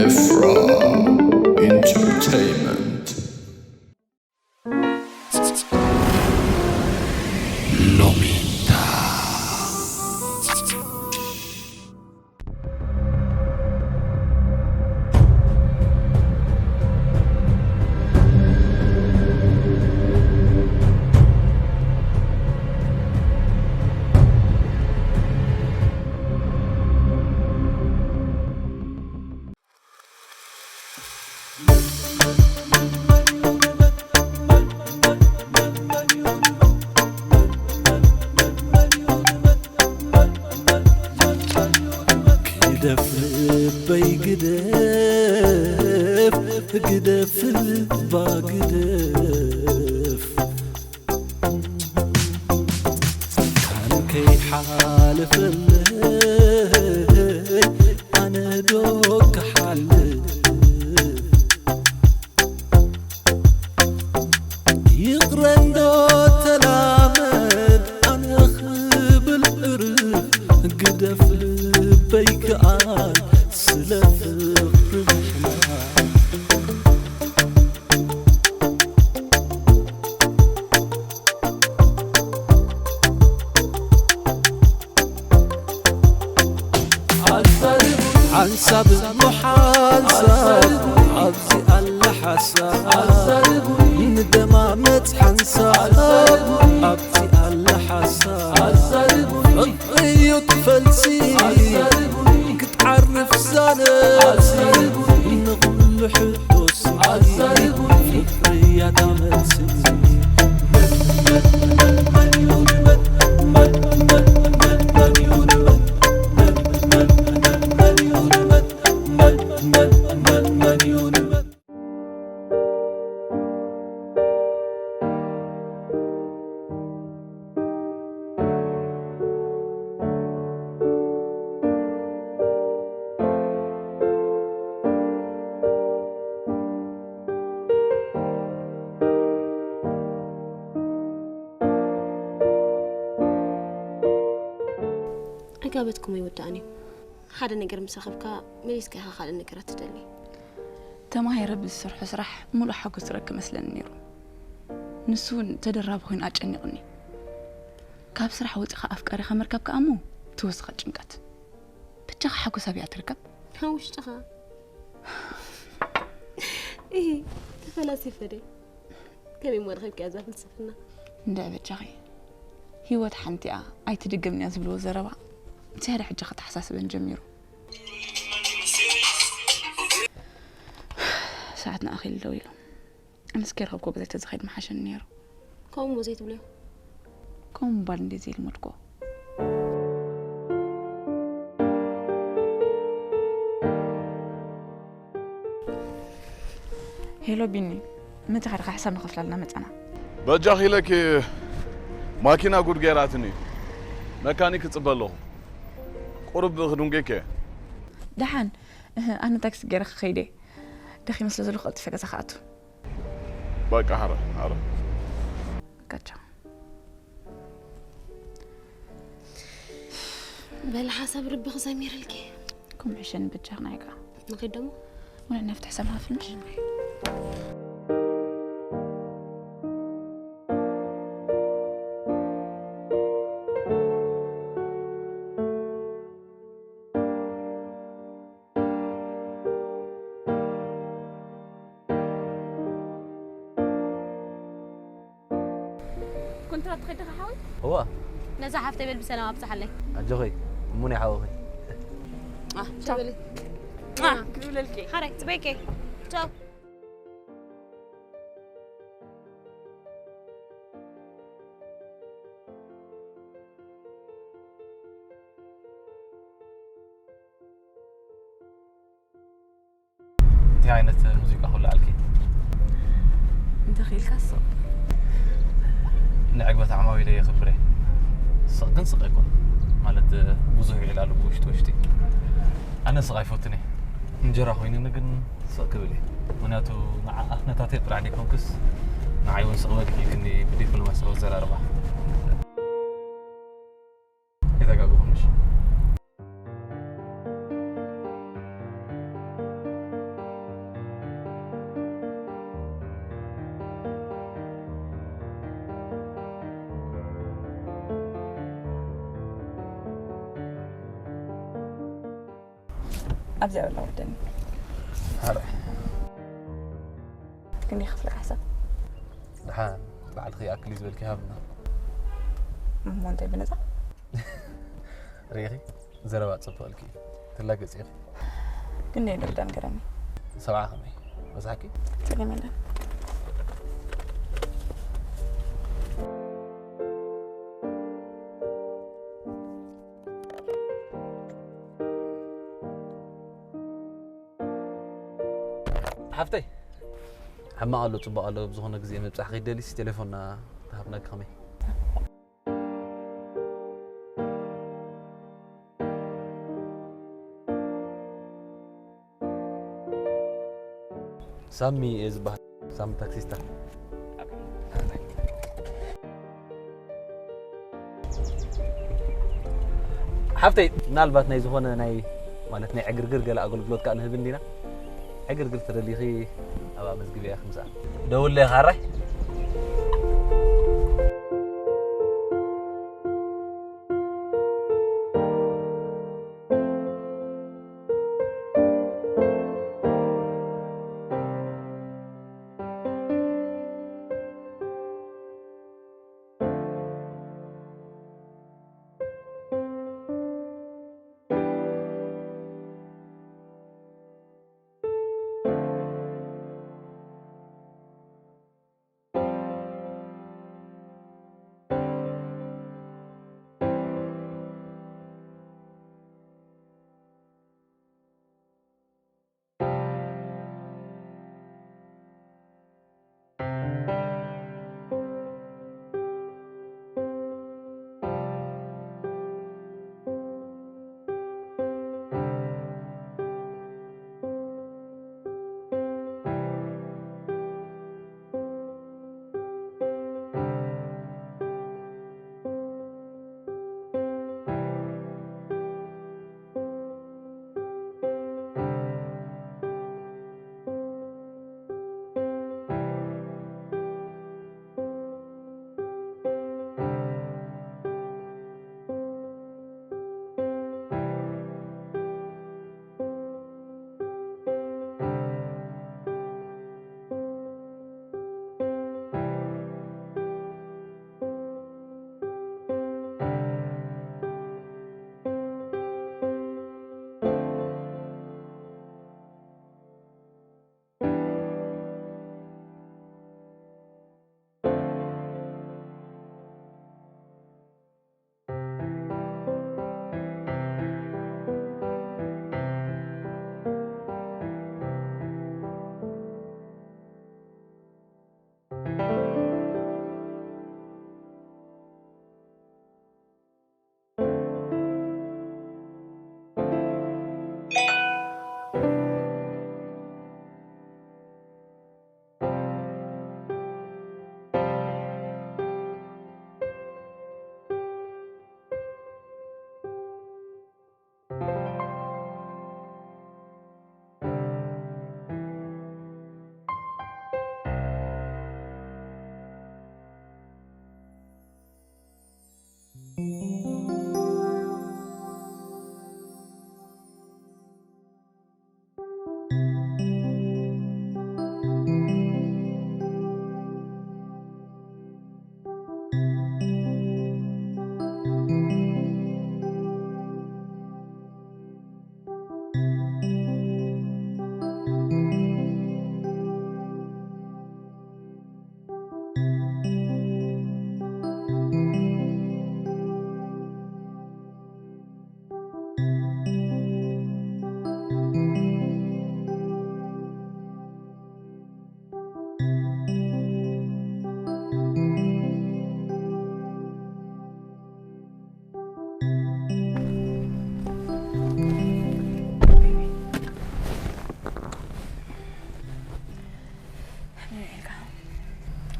Efra Entertainment. ሎሚታ። ግደፍ ልበይ ግደፍ፣ ግደፍ ልባ ግደፍ። ካን ከይሓልፈለይ ኣነ ዶ ክሓልፍ? ይቕረ እንዶ ተላመድ ኣነ ክብል እርፍ፣ ግደፍ ልበይ ክኣል ስለ ፍቕሪ ምሕላፍ። ሓንሳብ እሞ ሓንሳብ ኣብዚ ኣላ ሓሳብ፣ ንደማመት ሓንሳብ ኣብዚ ኣላ ሓሳብ። ፍቕሪ እዩ እቲ ፈልሲ ክትዓርፍ እዛ ነፍሲ፣ ንኹሉ ሕቶ ስሚ ፍቕሪ እያ እታ መልሲ። ዕጋበትኩም ኣይውዳእን እዩ። ሓደ ነገር ምስ ረኸብካ፣ መሊስካ ኢኻ ካልእ ነገራት ትደሊ። ተማሂረ ብዝሰርሖ ስራሕ ምሉእ ሓጎስ ዝረክብ መስለኒ ነይሩ። ንሱ እውን ተደራቢ ኮይኑ ኣጨኒቑኒ። ካብ ስራሕ ወፂኻ ኣፍቃሪኻ ምርካብ ከኣ እሞ ተወስኸ ጭንቀት። ብቻኻ ሓጎስ ኣበይ እያ ትርከብ? ኣብ ውሽጥኻ። እሂ፣ ተፈላሲፈ ድየ? ከመይ እሞ ረኺብክያ እዛ ፍልስፍና? እንድዒ በጃኺ፣ ህይወት ሓንቲ እያ ኣይትድገምን እያ ዝብልዎ ዘረባ ዝያዳ ሕጂ ከተሓሳስበን ጀሚሩ። ሰዓትና ኣኺሉ ደው ኢሉ። ኣነስ ከይረኸብኩ ገዛይ ተዝኸይድ ምሓሸኒ ነይሩ። ከምኡ እሞ ዘይትብልዮ። ከምኡ ምባል እንድየ ዘይልመድኩዎ። ሄሎ ቢኒ፣ መታኻ ዲኻ ሕሳብ ንኸፍላልና መጻና? በጃኺ ኢለኪ፣ ማኪና ጉድ ገይራትኒ። መካኒክ እጽበ ኣለኹ። ቁሩብ ክድንጉየኪ እየ። ደሓን፣ እህ፣ ኣነ ታክሲ ገይረ ክኸይድ እየ። ደኺመ ስለ ዘለኹ ቀልጢፈ ገዛ ክኣቱ። በቃ፣ ሓረ፣ ሓረ። በቃ፣ ቻው። በል፣ ሓሳብ ልብኺ ዘሚርልኪ። ከምኡ ሕሸኒ በጃኺ ናይካ። ንኺድ ደሞ? ወላ ናብቲ ሕሳብ ንኸፍል ምሽ? ኮንትራት ትኸይድ ዲኻ ሓወይ? እዋ። ነዛ ሓፍተይ በል ብሰላም ኣብጽሓለይ። ኣጆኺ፣ እሙን ይሓወኺ። ኣህ፣ ቻው። ቻው በሊ። ኣህ፣ ክብለልኪ። ሓራይ፣ ጽበይኪ። ቻው። እንታይ ዓይነት ሙዚቃ ክውልዓልኪ? እንተኽኢልካ ስቕ። ንዕግበት ዓማዊለይ የኽብር እየ። ስቕ ግን ስቕ ኣይኮን። ማለት፣ ብዙሕ ይውዕል ኣሎ ብውሽጢ ውሽጢ። ኣነ ስቕ ኣይፈቱን እየ። እንጀራ ኮይኑኒ ግን ስቕ ክብል እየ። ምኽንያቱ ንዓኣ ነታተይ ጥራሕ ዘይኮንክስ፣ ንዓይ እውን ስቕ በልኪ ኢልክኒ ብዲፕሎማስያዊ ኣዘራርባ። ኣይተጋገኹምሽ። ኣብዚኣ በላ ወደኒ። ሓረ ክንደይ ክፍልካ ሕሳብ? ደሓን ባዕልኺ ይኣክል እዩ ዝበልኪ ሃብና። እሞ እንታይ ብነፃ? ርኢኺ ዘረባ ፅቡቕ ኢልኪ ትላገፂ ኢኺ። ክንደይ ዶ ግዳም ገረኒ? ሰብዓ ከመይ በዛሕኪ? ፀገም የለን። ሓፍተይ ሕማቕ ኣሎ ፅቡቕ ኣሎ ብዝኾነ ግዜ ምብፃሕ ከይደሊስ ቴሌፎንና ተሃብናኪ ከመይ? ሳሚ እየ ዝበሃል። ሳሚ ታክሲስታ። ሓፍተይ ምናልባት ናይ ዝኾነ ናይ ማለት ናይ ዕግርግር ገለ ኣገልግሎት ከዓ ንህብ እንዲና። ዕግርግር ተደሊኺ ኣብ ኣመዝግቢያ ክምፃ ደውለ ካራይ።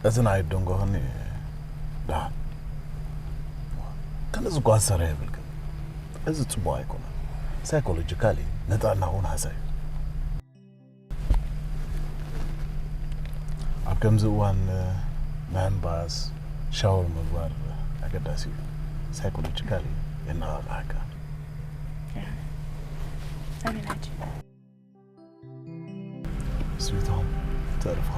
እዚ ናይ ደንጎ ኸኒ ደሓን ከምዚ ጓሰረ የብልክን። እዚ ጽቡቕ ኣይኮነን። ሳይኮሎጂካሊ ንጥዕና እውን ሃሰ እዩ። ኣብ ከምዚ እዋን ምሕንባስ፣ ሻወር ምግባር ኣገዳሲ እዩ። ሳይኮሎጂካሊ የነቓቕሓካ። ስዊት ሆም ተርፋ።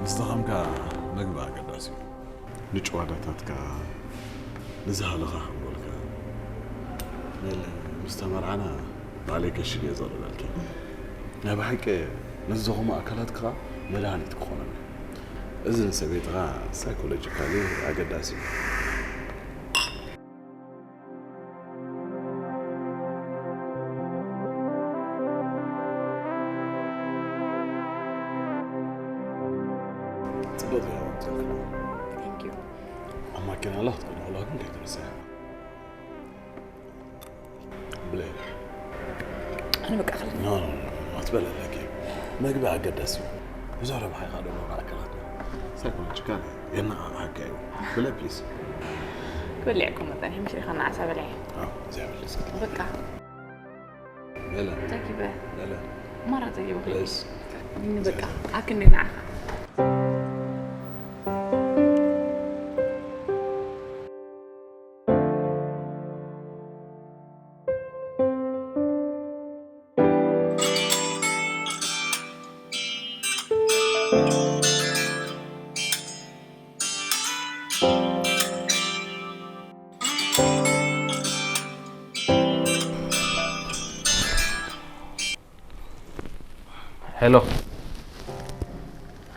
ምስ ደኸምካ ምግቢ ኣገዳሲ እዩ። ንጭዋዳታትካ፣ ንዝሃለኻ ሓንጎልካ። መለ፣ ምስ ተመርዓና ባዕለይ ከሽግ እየ ዘቕርበልኪ። ናይ ብሓቂ ንዝደኸሙ ኣካላትካ መድሃኒት ክኾነና። እዚ ንሰበይትኻ ሳይኮሎጂካሊ ኣገዳሲ እዩ። ጽቡቕ ጌርካ ኣምጺእካ። Thank you። ኣብ ማኪና ኣላ ክትኮን ከለዋ ግን ከይትርስዕ። ብለይ። ኣነ በቃ ክል- ኖ፣ ኖ፣ ኖ፣ ኖ፣ ኣትበል ኣለኪ። መግቢ ኣገዳሲ እዩ። ብዙሕ ረብሓ ኢኻ ዶ ንኣካላትና። ሳይኮሎጂካል የነቓቕሓካ እዩ። ብለ ፕሊዝ። ክበልዕ እኮ መጠን፣ ምሽ ኢኻ ንዓሳ በልዐ። ኣዎ፣ እግዚኣብሔር ይመስገን። በቃ። በለ። ተኪበ። በለ። ማራ ተኪበ። ፕሊዝ። ግን በቃ፣ ኣክንዲ ንዓኻ። ሄሎ።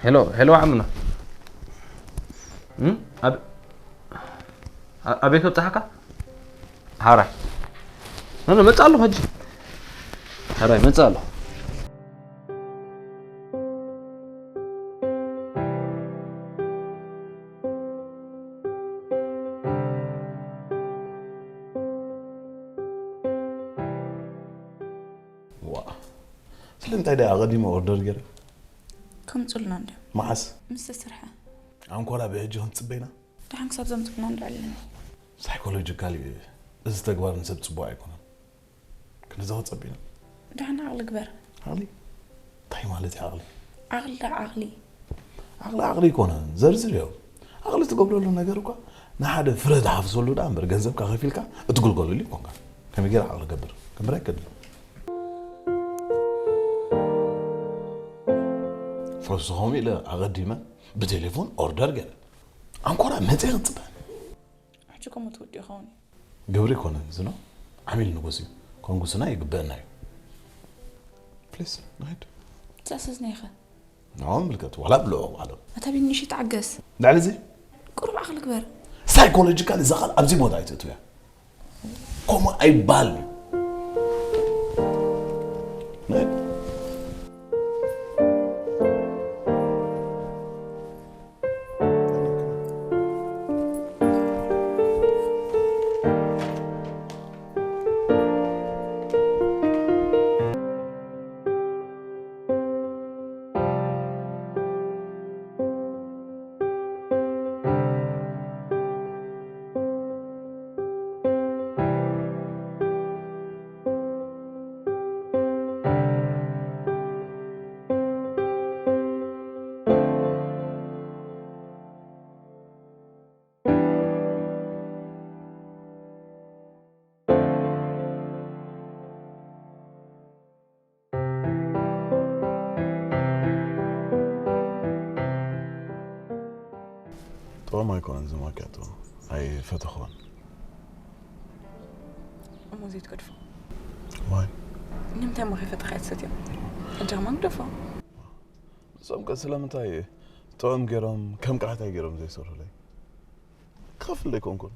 ሄሎ፣ ሄሎ ዓምና። እም? ኣብ-፣ ኣ-፣ ኣበይ ከብጽሓካ? ሓራይ። ኖ፣ ኖ፣ መጽእ ኣለኹ ሕጂ። ሓራይ፣ መጽእ ኣለኹ። ዋ። ስለምንታይ ደኣ ኣቐዲመ ኦርደር ገይረ? ከምጽኡልና እንድዮም። መዓስ? ምስ ተሰርሐ። ኣንኮላ ብሕጂ ክንጽበ ኢና? ደሓን ክሳብ ዘምጽኡልና ንድዕል ኣለና። ሳይኮሎጂካሊ እዚ ተግባር ንሰብ ጽቡቕ ኣይኮነን። ክንድዚ ክጸብ ኢና። ደሓን ዓቕሊ ግበር። ዓቕሊ? እንታይ ማለት እዩ ዓቕሊ? ዓቕሊ ደኣ ዓቕሊ። ዓቕሊ ዓቕሊ ኣይኮነን። ዘርዝርዮ። ዓቕሊ ትገብረሉ ነገር እኳ ንሓደ ፍረ ትሓፍሰሉ ደኣ እምበር ገንዘብካ ከፊልካ እትግልገለሉ ኣይኮንካን። ከመይ ገይረ ዓቕሊ ገብር? ክገብር ኣይክእልን። ፈስኾም ኢለ ኣቐዲመ ብቴሌፎን ኦርደር ገይረ። ኣንኮራ መጺኣ ክትጽበ። ሕጂ ከምኡ ትውድእ ይኸውን እዩ። ግብሪ ኣይኮነን ዝኖ፣ ዓሚል ንጉስ እዩ። ከንጉስና ይግበአና እዩ። ፕሊስ፣ ንኸይድ። ትእስዝና ኢኻ። ንዕኦም ምልከት፣ ዋላ ብልዑ ባዕሎም። ኣታ ቢኒ፣ ንእሽተይ ተዓገስ። ልዕሊ እዚ? ቁሩብ ዓቕሊ ግበር። ሳይኮሎጂካሊ እዛ ቃል ኣብዚ ቦታ ኣይትእትውያ። ከምኡ ኣይበሃል እዩ። ንኸይድ። ማይ ኮነ ዝማኪያቶ ኣይፈተኾን። እሞ ዘይትገድፎ። ዋይ? ንምንታይ እሞ ከይፈተኻ እያ ትሰትዮ? ሕጂ ከማን ግደፎ። እሶም ከ ስለምንታይ ጥዑም ገይሮም ከም ቃሕታይ ገይሮም ዘይሰርሑለይ? ክኸፍል ዘይኮንኩን።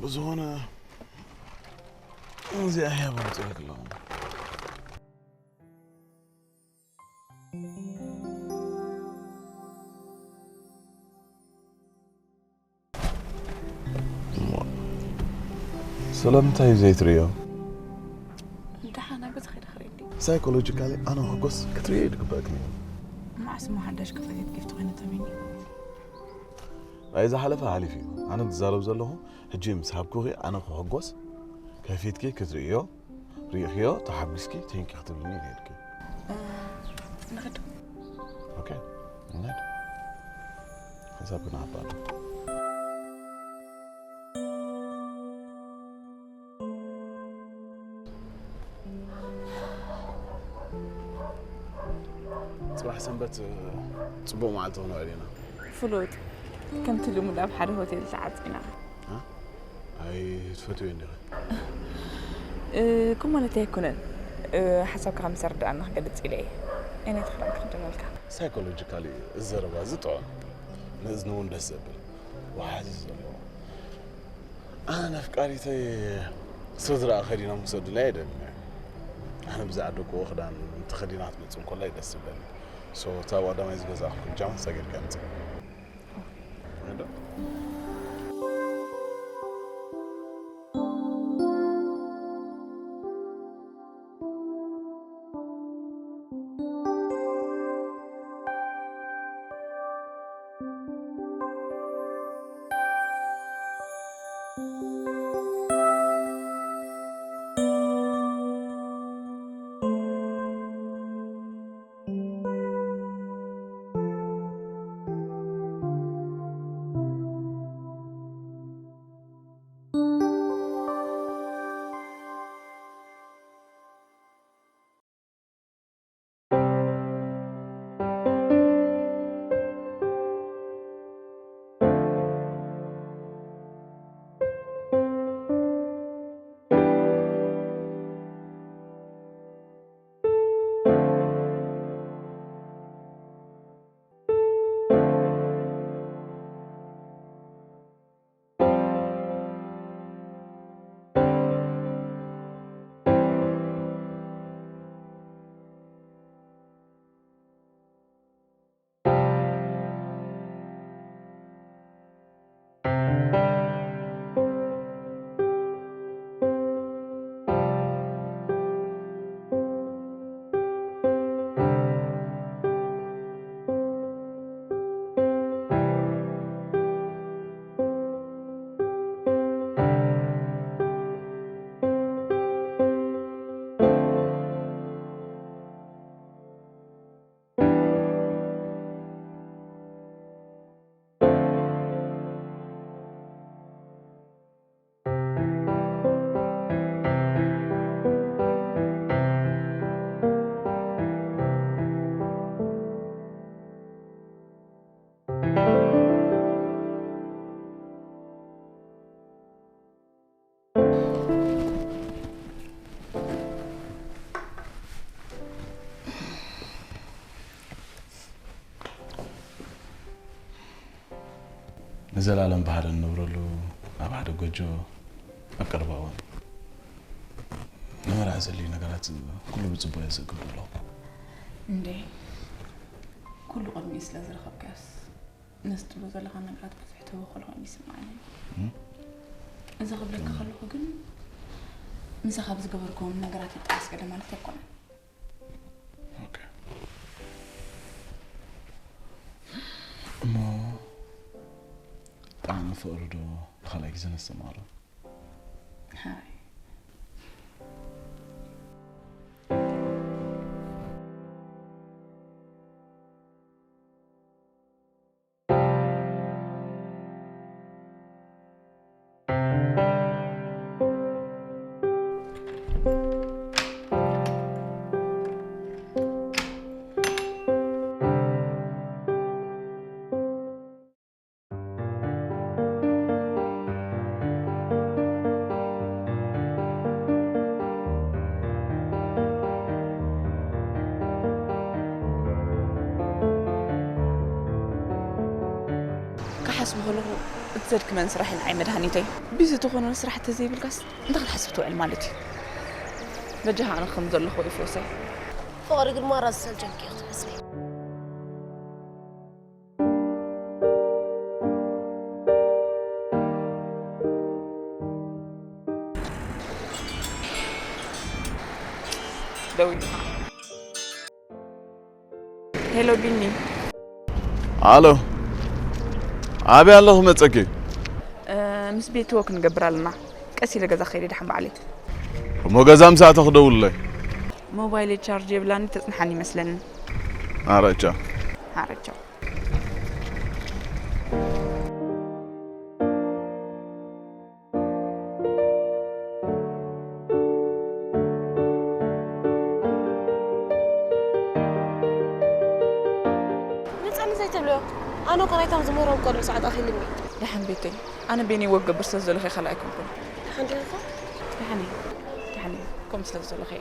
ብዝኾነ እዚኣ ህያብ ኣምፅእልክ ኣለኹ። ስለምንታይ እዩ ዘይትርእዮ? ደሓን ኣብ ገዛ ከይደ ክርኢ እንዲ። ሳይኮሎጂካሊ ኣነ መሐጎስ ክትርእዮ እዩ ዝግበእክን እዩ። መዓስ እሞ ሓዳሽ ክፋሊት ጊፍት ኮይነ ተመኒ። ናይ ዝሓለፈ ሓሊፉ እዩ። ኣነ ዝዛረብ ዘለኹ ሕጂ ምስ ሃብኩኺ ኣነ ክሕጎስ ከፊትኪ ክትርእዮ ርኢኽዮ ተሓጒስኪ ቴንኪ ክትብልኒ ይኽእልኪ። ንኽድ ኦኬ እንሂድ። ሓሳብ ክነሃባ ኣሎ። ጽባሕ ሰንበት ጽቡቕ መዓልቲ ክንውዕል ኢና። ፍሉጥ ከምቲ ልሙድ ኣብ ሓደ ሆቴል ተዓጺና። ኣይ ትፈትዮ እንዲኻ? እ፣ ከም ማለት ኣይኮነን። እ፣ ሓሳብካ ከም ዝተረዳእና ክገልጽ ኢለ እየ። ኣየናይ ክዳን ክኽደነልካ? ሳይኮሎጂካሊ እዚ ዘረባ እዚ ጥዑም፣ ንእዝኒ እውን ደስ ዘብል ወሓዚ ዘለዎ። ኣነ ነፍቃሪተይ ስድራኣ ከዲኖም ክሰዱላ ኣይደልን እየ። ኣነ ብዛዕባ ደቁ ክዳን ተኸዲና ክትመጽእ እንከላ እዩ ደስ ዝብለኒ። ሶ እታ ኣብ ቀዳማይ ዝገዛእኩ ጃማ ሰጊርካ ምጽእ። ንዘላለም ብሓደ እንነብረሉ ኣብ ሓደ ጎጆ ኣብ ቀረባ እዋን ንመርዓ ዘድልዩ ነገራት ኩሉ ብጽቡቕ እየ ዘግብሩ ኣለኹ። እንዴ ኩሉ ቅድሚኡ ስለ ዝረኸብካስ ነዚ ትብሎ ዘለኻ ነገራት ብዙሕ ተወከል ኮይኑ ይስምዓኒ። እዚ ክብለካ ከለኹ ግን ምሳኻ ብዝገበርክዎም ነገራት ይጠዓስ ገለ ማለት ኣይኮነን። ኦኬ። እሞ ጣዕሚ ፍቕሪ ዶ ብኻልኣይ ግዜ ነስተማቕሮ? ሃይ። ኣስምኸለኹ እቲ ዘድክመን ስራሕ ኢልዓይ መድሃኒተይ። ቢዚ ዝኾነ ስራሕ ተዘይብልካስ እንታይ ክትሓስብ ትውዕል ማለት እዩ? በጃኻ ኣነ ከም ዘለኹ ይፍወሰይ። ፍቕሪ ግን ማራ ዝሰልቸኪ እዩ ክትመስለይ። ደዊልካ። ሄሎ ቢኒ። ኣሎ። ኣበይ ኣለኹ መጸኪ? ምስ ቤት ወክ ንገብር ኣለና። ቀስ ኢለ ገዛ ከይደ ደሓን በዓለይ። እሞ ገዛ ምሳእተ ክደውልለይ። ሞባይለይ ቻርጅ የብላኒ ተጽንሓኒ ይመስለኒ። ኣረቻ። ኣረቻ። መጻኒ ዘይትብልዮ። ኣነ እኮ ናይቶም ዝምህሮም ቆልዑ ሰዓት ኣኺልኒ። ደሓን ቤተይ። ኣነ ቤኒ ወግ ገብር ስለ ዘለኸ ካልእ ኣይኮንኩን። ደሓን ዲኻ? ደሓን ደሓን ከም ስለ ዘለኸ።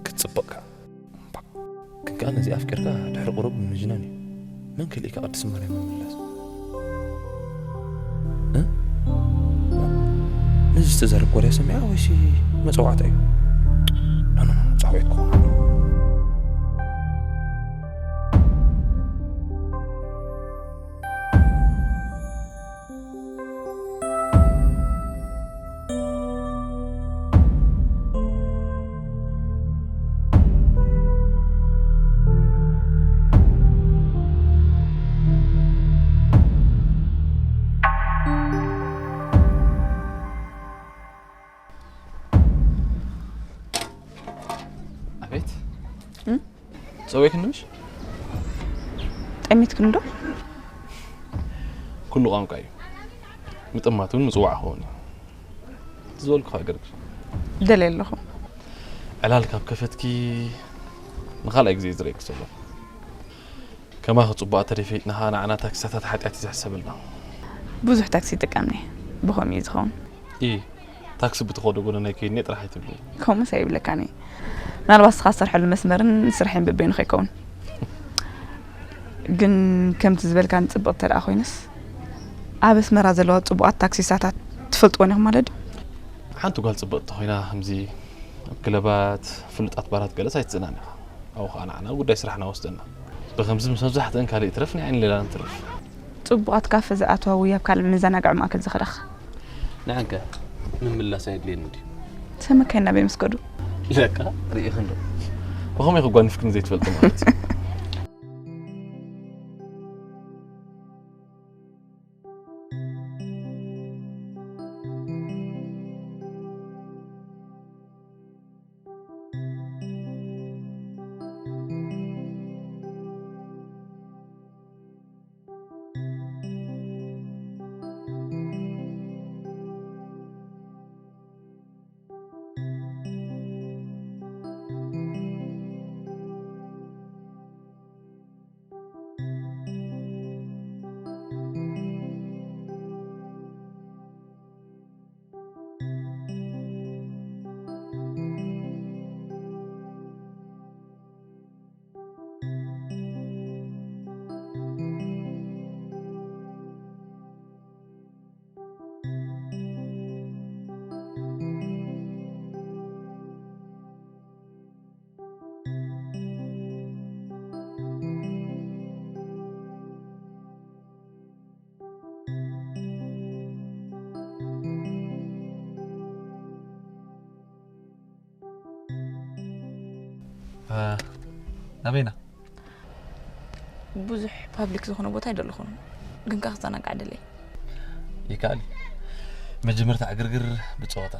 ክትጽብቕ ከኣ እምባእ። ግን ከኣ ነዚ ኣፍቂርካ ድሕሪ ቁሩብ ምጅናን እዩ። መን ከሊእካ ቅድስቲ ማርያም ምምላስ? እ? ነዚ ዝተዘረብ ወረ ሰሚዓ ወይሲ መጸዋዕታ እዩ? ኖ፣ ኖ፣ ኖ፣ ጻውዒት ክኾን። ኣቤት። እም? ጸውዒክኒ ምሽ? ጠሚትክኒ ዶ? ኩሉ ቋንቋ እዩ። ምጥማት እውን ምጽዋዕ ክኸውን እዩ። ዝበልኩኻ ገርግር። ደልየ ኣለኹ። ዕላል ካብ ከፈትኪ ንኻልኣይ ግዜ ዝርእየኪ ዘለኹ። ከማኺ ጽቡቓት ተሪፈ ኢልና ኸኣ ንዓና ታክሲሳታት ሓጢኣት እዩ ዝሕሰበልና። ብዙሕ ታክሲ ይጥቀም እየ። ብኸምኡ እዩ ዝኸውን። ኢ፣ ታክሲ ብትኸዶ ጎደና ኣይከይድን እየ ጥራሕ ኣይትብልኒ። ከምኡስ ኣይብለካን እየ። ምናልባት ንስኻ ዝሰርሐሉ መስመርን ስርሐይን በበይኑ ከይከውን። ግን ከምቲ ዝበልካኒ ጽብቕቲ እንተ ደኣ ኮይነስ፣ ኣብ ኣስመራ ዘለዋ ጽቡቓት ታክሲሳታት ትፈልጥወን ኢኹም ማለት ድዩ? ሓንቲ ጓል ጽብቕቲ ተኾይና ከምዚ ኣብ ክለባት፣ ፍሉጣት ባራት ገለስ ኣይትስእናን ኢኻ። ኣብኡ ኸኣ ንዓና ጉዳይ ስራሕና ወስደና። ብኸምዚ ምስ መብዛሕትአን ካልእ ይትረፍ ናይ ዓይኒ ሌላ ንትርፍ። ጽቡቓት ካፈ ዝኣትዋ ወይ ኣብ ካልእ መዘናግዒ ማእከል ዝኸዳ። ንዓንከ ምምላስ ኣየድልየኒ ድዩ? ሰመካይ ናበይ ምስ ከዱ? ለካ ርኢኺ እንዶ። ብኸመይ ክጓንፍክኒ ዘይትፈልጢ ማለት እዩ። እ፣ ናበይና? ብዙሕ ፓብሊክ ዝኾነ ቦታ ኣይደለኹን፣ ግን ከኣ ክዘናጋዕ ደለየ። ይከኣል እዩ። መጀመርታ ዕግርግር ብጸወታ።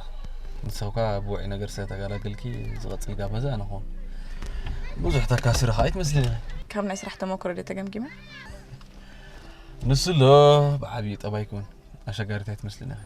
ንስኺ እኳ ብውዑይ ነገር ስለ ተገላገልኪ፣ ዝቐጽል ጋባዚ ኣነ ክኾን። ብዙሕ ተካሲረ ከኣ ኣይትመስልን ኢኺ። ካብ ናይ ስራሕ ተመክሮ ድየ ተገምጊመ? ንሱ ኣሎ፣ ብዓብዪ ጠባይኪ እውን ኣሸጋሪት ኣይትመስልን ኢኺ።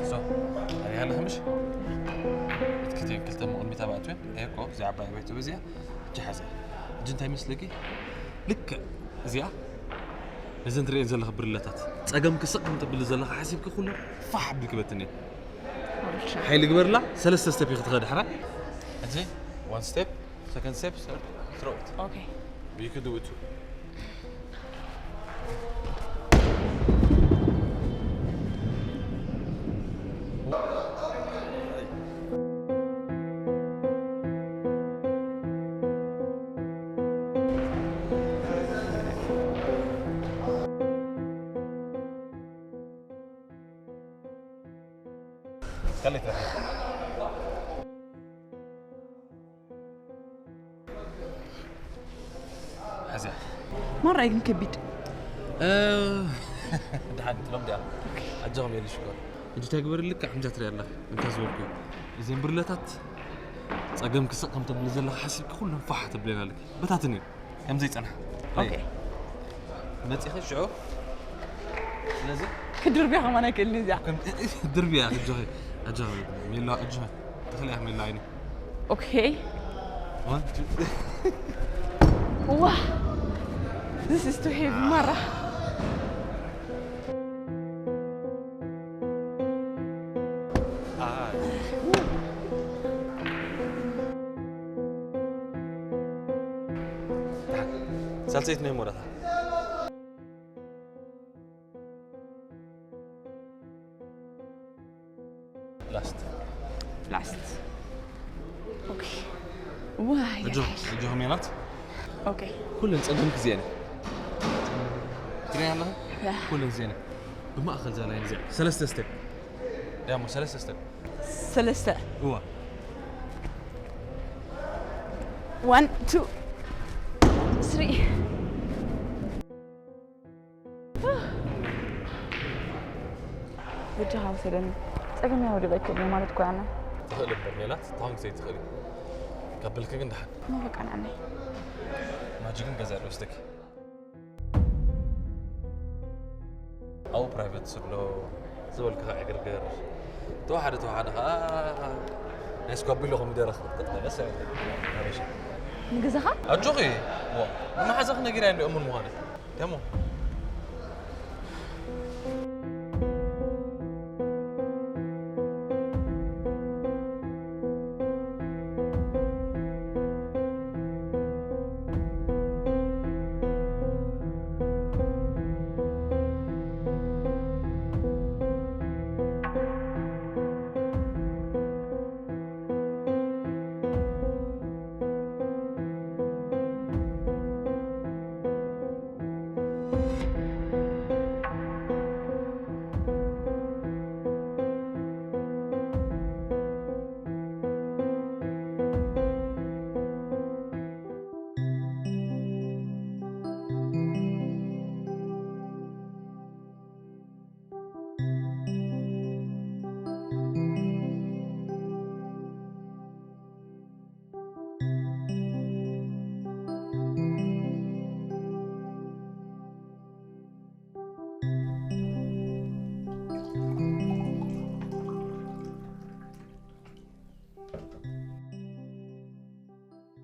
ሶ፣ ኣነ ያለህ ምሽ? ክትክቲ ክልተ መቕድሚት ኣብ ኣትዌ፣ ኤኮ፣ እዚ ዓባይ ቤት በዚያ፣ እጅ ሓዘ። እጅ እንታይ መስለኪ? ልክዕ እዚኣ፣ ነዘን ትርእየን ዘለኻ ብርለታት፣ ጸገም ክስቕ ከም ትብል ዘለኻ ሓሲብኪ ኩሉ ፋሕ ኣቢልኪ በትንየ። ሓይሊ ግበርላ፣ ሰለስተ ስቴፕ ኢኺ ትኸዲ፣ ሕራይ? እዚ፣ ዋን ስቴፕ፣ ሰከንድ ስቴፕ፣ ሰርድ፣ ትሮት። ኦኬ። You could do it too. ማራይ ግን ከቢድ። ደሓን ትሎም ዲኣ ኣጆኹም የሉ ሽኮር። ሕጂ እንታይ ግበርልካ? ከምዛ ትሪኣ ኣለኻ እንታ ዝበልኩ እዘን ብርለታት ጸገም ክስቕ ከም ተብሊ ዘለኻ ሓሲብካ ኩለን ፋሕ ተብለን ኣለኪ። በታትን እዩ ከም ዘይጸንሓ። ኦኬ። መጺኺ ሽዑ ስለዚ ክድርብያ ከማን ኣይክእልን እዚኣ። ከም ድርብያ ኣጆኺ ኣጆኺ ሜላ ኣጆኺ ተኽልያ ሜላ ኣይኒ Okay. One, two. Wow. This is too heavy, Mara. ሳልሰይቲ ናይ ሞራታ ላስት Last. Okay. ዋይ እጆ እጆ ሜላት Okay. ኩለን ጸገም ክዚያ ነ ትሪያ ኣለኻ ኩለን ዚያ ነ ብማእኸል ዛ ላይን ዚያ ሰለስተ ስተፕ ያሞ ሰለስተ ስተፕ ሰለስተ እዋ One, two, three. ብጃኻ ውሰደኒ ጸገም ያወድቕ ኣይክእልን ማለት እኮ ያና ትኽእል እምበር ሜላት ተኾንክ ዘይትኽእል እዩ ካብ ብልኪ ግን ደሓን መበቃ ንዓናይ ማጂክን ገዛ ዶ ወስደኪ ኣብኡ ፕራይቬት ስሎ ዝበልክኻ ዕግርግር ተዋሓደ ተዋሓደ ከዓ ናይ ስኳቢሎ ኮሚደረ ክትቅጥቀጥ መለስ ሓበሻ ንገዛኻ ኣጆኺ ዋ ንመሓዛኺ ነጊራ እንዲ እሙን ምዃነ ደሞ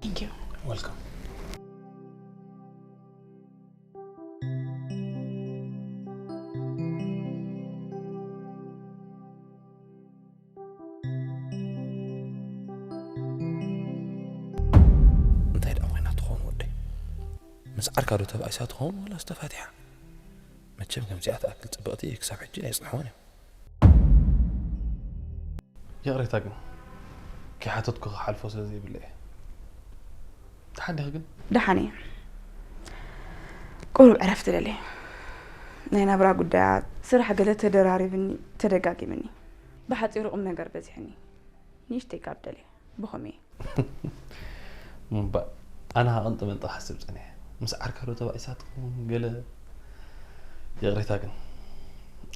Thank you. Welcome. እንታይ ደኣ ኮይና ትኸውን ወደይ? ምስ ዓርካ ዶ ተባኢሳ ትኸውን ወላስ ተፋቲሓ? መቸም ከምዚኣ ትኣክል ጽብቕቲ ክሳብ ሕጂ ኣይጽንሕዎን እዮም። ይቕሬታ ግን ከይሓተትኩ ክሓልፎ ስለ ዘይብለ እየ። ደሓን ዲኺ ግን? ደሓን እየ። ቁሩብ ዕረፍቲ ደልየ። ናይ ናብራ ጉዳያት፣ ስራሕ ገለ ተደራሪብኒ፣ ተደጋጊምኒ። ብሓጺሩ ቁም ነገር በዚሕኒ። ንእሽተይ ካብ ደልየ። ብኸመይ? እምባእ ኣነ ሃቐንጠ መንጠ ክሓስብ ጸኒሐ። ምስ ዓርካ ዶ ተባኢሳ ትኸውን ገለ ይቕሬታ ግን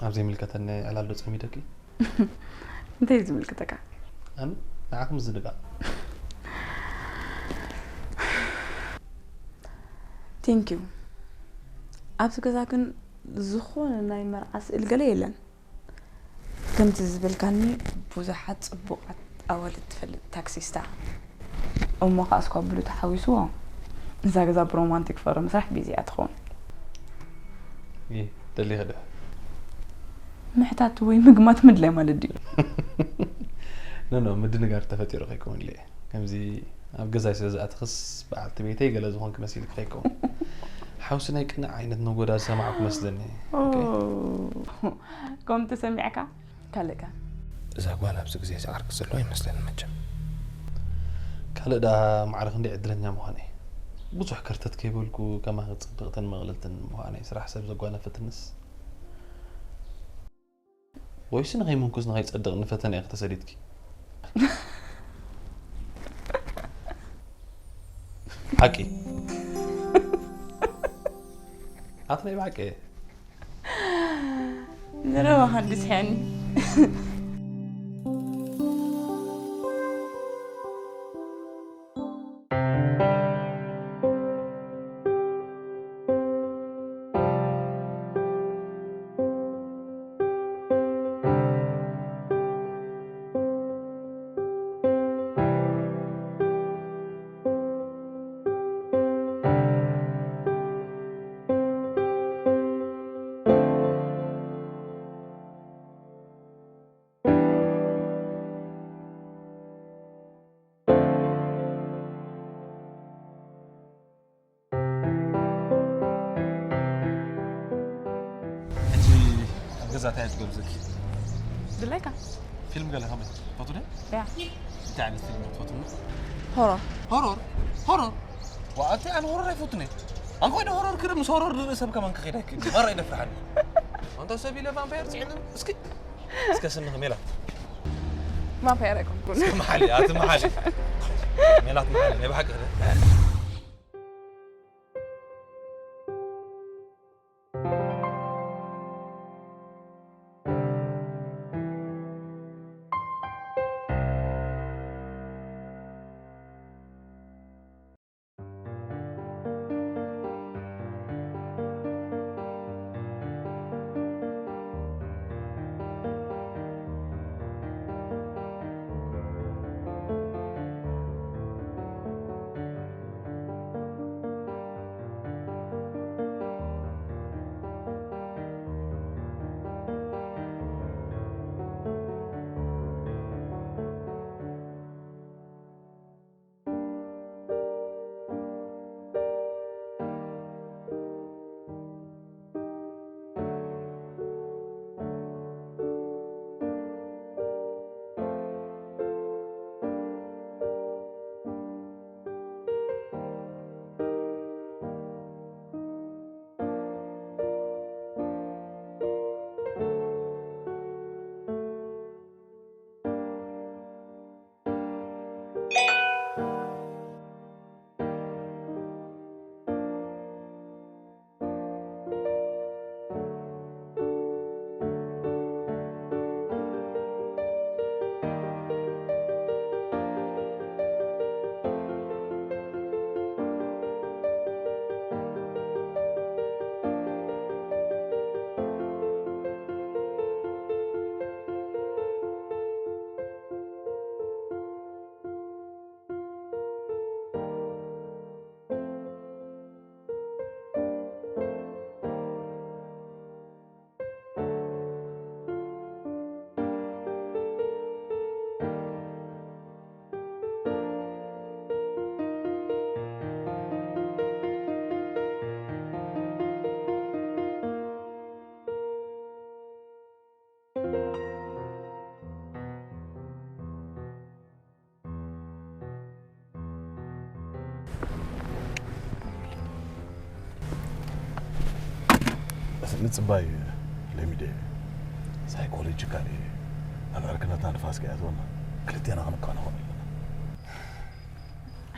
ኣብ ዘይምልከተኒ ዕላል ዶ ጸሚደኪ? እንታይ እዩ ዝምልከተካ? ኣነ ንዓኹም ዝንጋዕ Thank you። ኣብዚ ገዛ ግን ዝኾነ ናይ መርዓ ስእል ገለ የለን። ከምቲ ዝበልካኒ ብዙሓት ጽቡቓት ኣዋልድ ትፈልጥ ታክሲስታ እሞ ከዓ እስኳ ብሉ ተሓዊስዎ እዛ ገዛ ብሮማንቲክ ፍቕሪ ምስራሕ ቢዚ እያ ትኸውን ይህ ደሊኸ ዶ ምሕታት ወይ ምግማት ምድላይ ማለት ድዩ ኖ ኖ ምድንጋር ተፈጢሩ ከይከውን ለ ከምዚ ኣብ ገዛይ ስለ ዝኣትኽስ በዓልቲ ቤተይ ገለ ዝኾንክ መሲልክ ከይከውን ሓውሲ ናይ ቅንዕ ዓይነት ነጎዳ ዝሰማዕኩ መስለኒ ከም ተሰሚዕካ ካልእ ከ እዛ ጓል ኣብዚ ግዜ እዚ ዓርኪ ዘለዎ ይመስለኒ መቸም ካልእ ደኣ ማዕረ ክንደይ ዕድለኛ ምዃነይ ብዙሕ ከርተት ከይበልኩ ከማኺ ጽብቕትን ምቕልልትን ምዃነይ ስራሕ ሰብ ዘጓነፈትንስ ወይስ ንኸይምንኩስ ንኸይጸድቕ ንፈተነ ኢኺ ተሰዲድኪ ሓቂ ኣቲ ናይ ብሓቂ ዘረባኻ እንድስሕኒ። ሕጂ ኣብ ገዛ እንታይ ትገብዝኪ? ድላይካ ፊልም ገለ ከመይ ትፈቱ ዶ? ያ እንታይ ዓይነት ፊልም ትፈቱ? ሆሮር ሆሮር ሆሮር ዋኣቲ ኣነ ሆሮር ኣይፈቱን እየ። ኣንኮይ ዶ ሆሮር ክርኢ ምስ ሆሮር ዝርኢ ሰብ ከማን ክኸይድ ኣይክእል እዩ። ማራ ይደፍርሓኒ። ኣንታ ሰብ ኢለ ቫምፓየር ፅዒኑ እስኪ እስከ ስምኺ ሜላት ቫምፓየር ኣይኮንኩን። እስከ መሓሊ ኣቲ መሓሊ ሜላት መሓሊ ናይ ብሓቂ ክደ ምጽባይ ለሚደ ሳይኮሎጂካሊ ኣብ ዕርክነትና ንፋስ ከይኣትወና ክልቴና ክንኳ ንኾን ኣለና።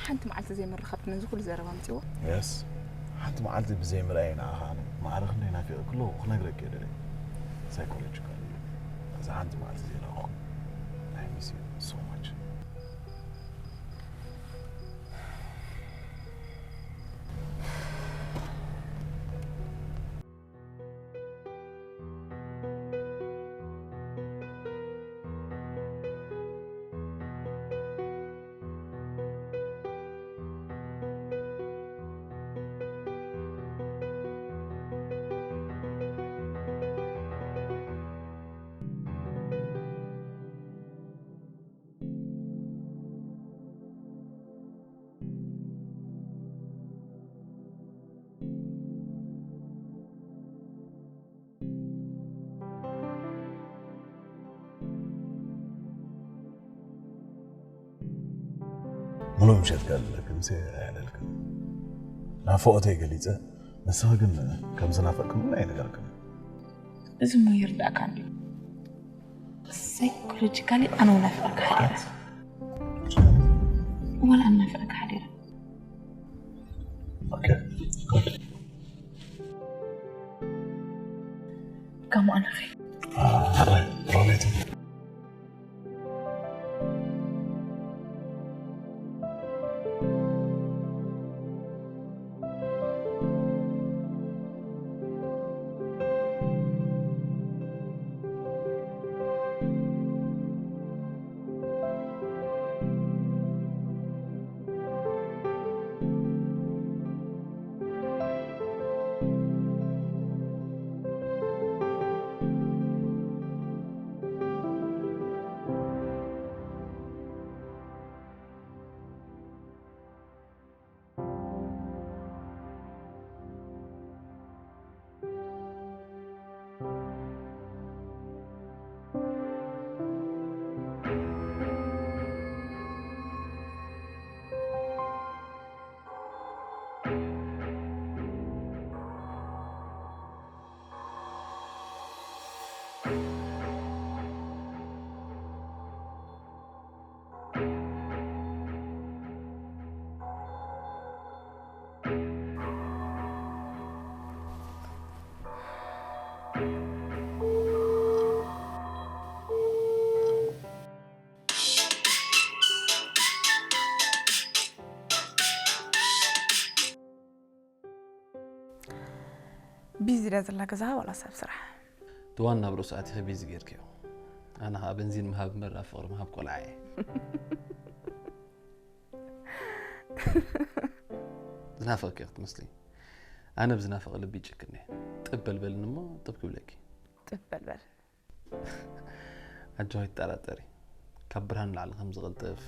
ሓንቲ መዓልቲ ዘይምርኻብ ነዚ ኩሉ ዘረባ ኣምፅዎ። የስ ሓንቲ መዓልቲ ብዘይ ምርኣይ ንኣኻ ማዕረ ክንደይ ናፊቐ ክሎ ክነግረክ እየ ደለ ሳይኮሎጂካሊ እዛ ሓንቲ መዓልቲ ዘይረኣኹ I miss you so much። ሙሉእ ምሸት ከልለክን ሲ ኣየዕለልክን ናፍቖተይ ገሊጸ ንስኺ ግን ከም ዝናፈቅክን እውን ኣይነገርክን። እዚ እሞ ይርዳእካ እንድዩ። ሳይኮሎጂካሊ ኣነ እውን ናፊቐካ ሓዲረ። ዋላ ኣነ ናፊቐካ ሓዲረ። Okay, good. እሞ ኣነ ኸይ ቢዚ ድያ ዘላ ገዛ ዋላ ሰብ ስራሕ? እቲ ዋና ኣብ ርእሱ ኣቲኺ ቢዚ ጌርክዮ። ኣነ ኸኣ በንዚን ምሃብ እምበር ናብ ፍቕሪ ምሃብ ቆልዓ እየ። ዝናፈቕኪ ክትመስሊ። ኣነ ብዝናፈቐ ልቢ ይጭክን እየ። ጥብ በልበልኒ እሞ ጥብ ክብለኪ። ጥብ በልበል። ኣጆኺ ኣይትጠራጠሪ። ካብ ብርሃን ንላዕሊ ከም ዝቕልጥፍ፣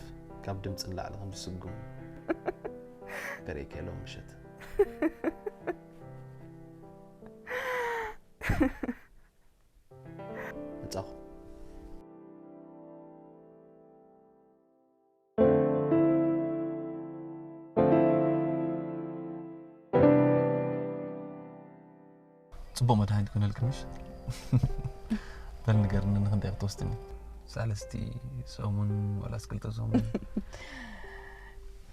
ካብ ድምጺ ንላዕሊ ከም ዝስጉም ከርእየኪ እየ ሎም ምሸት። መጻኹ። ጽቡቕ መድሃኒት ክነልክምሽ። በል ንገርኒ፣ ንኽንደይ ክትወስድኒ? ሳልስቲ ሰሙን ዋላስ ክልተ ሰሙን?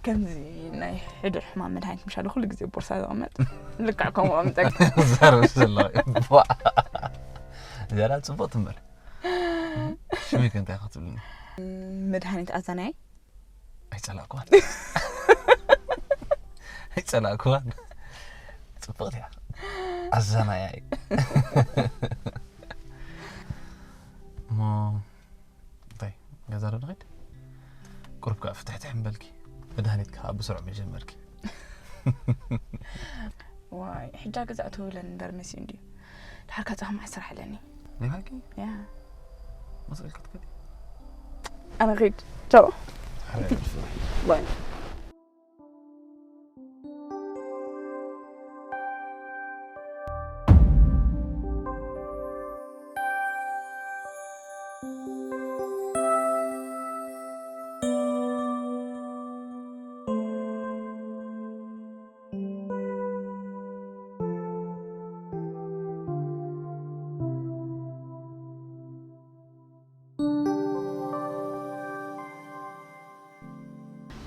ከምዚ ናይ ሕዱር ሕማም መድሃኒት ምሻሉ ኩሉ ግዜ ቦርሳ ዘቐመጥ። ልክዕ ከምኡ ኣምጠቅ። ዘርብ ዘሎ። ቧ። ዝያዳ ጽቡቕ ትንበል። ሽመይ ከ እንታይ ክትብልኒ? መድሃኒት ኣዛናይ? ኣይጸላእኩዋን። ኣይጸላእኩዋን። ጽብቕቲ እያ። ኣዛናያ እዩ። እሞ እንታይ፣ ገዛ ዶ ንኸይድ? ቁሩብ ከኣ ፍትሕትሕ እምበልኪ። መድሃኒት ከኣ ብስሩዕ መጀመርኪ። ዋይ፣ ሕጃ ገዛ እትውለን እምበር መሲኡ እንድዩ። ድሓር ካጻኹም ስራሕ ኣለኒ። ናይ ሓቂ? ያ። መስቀል ክትከዲ? ኣነ ኺድ። ቻው። ሓራይ። ባይ።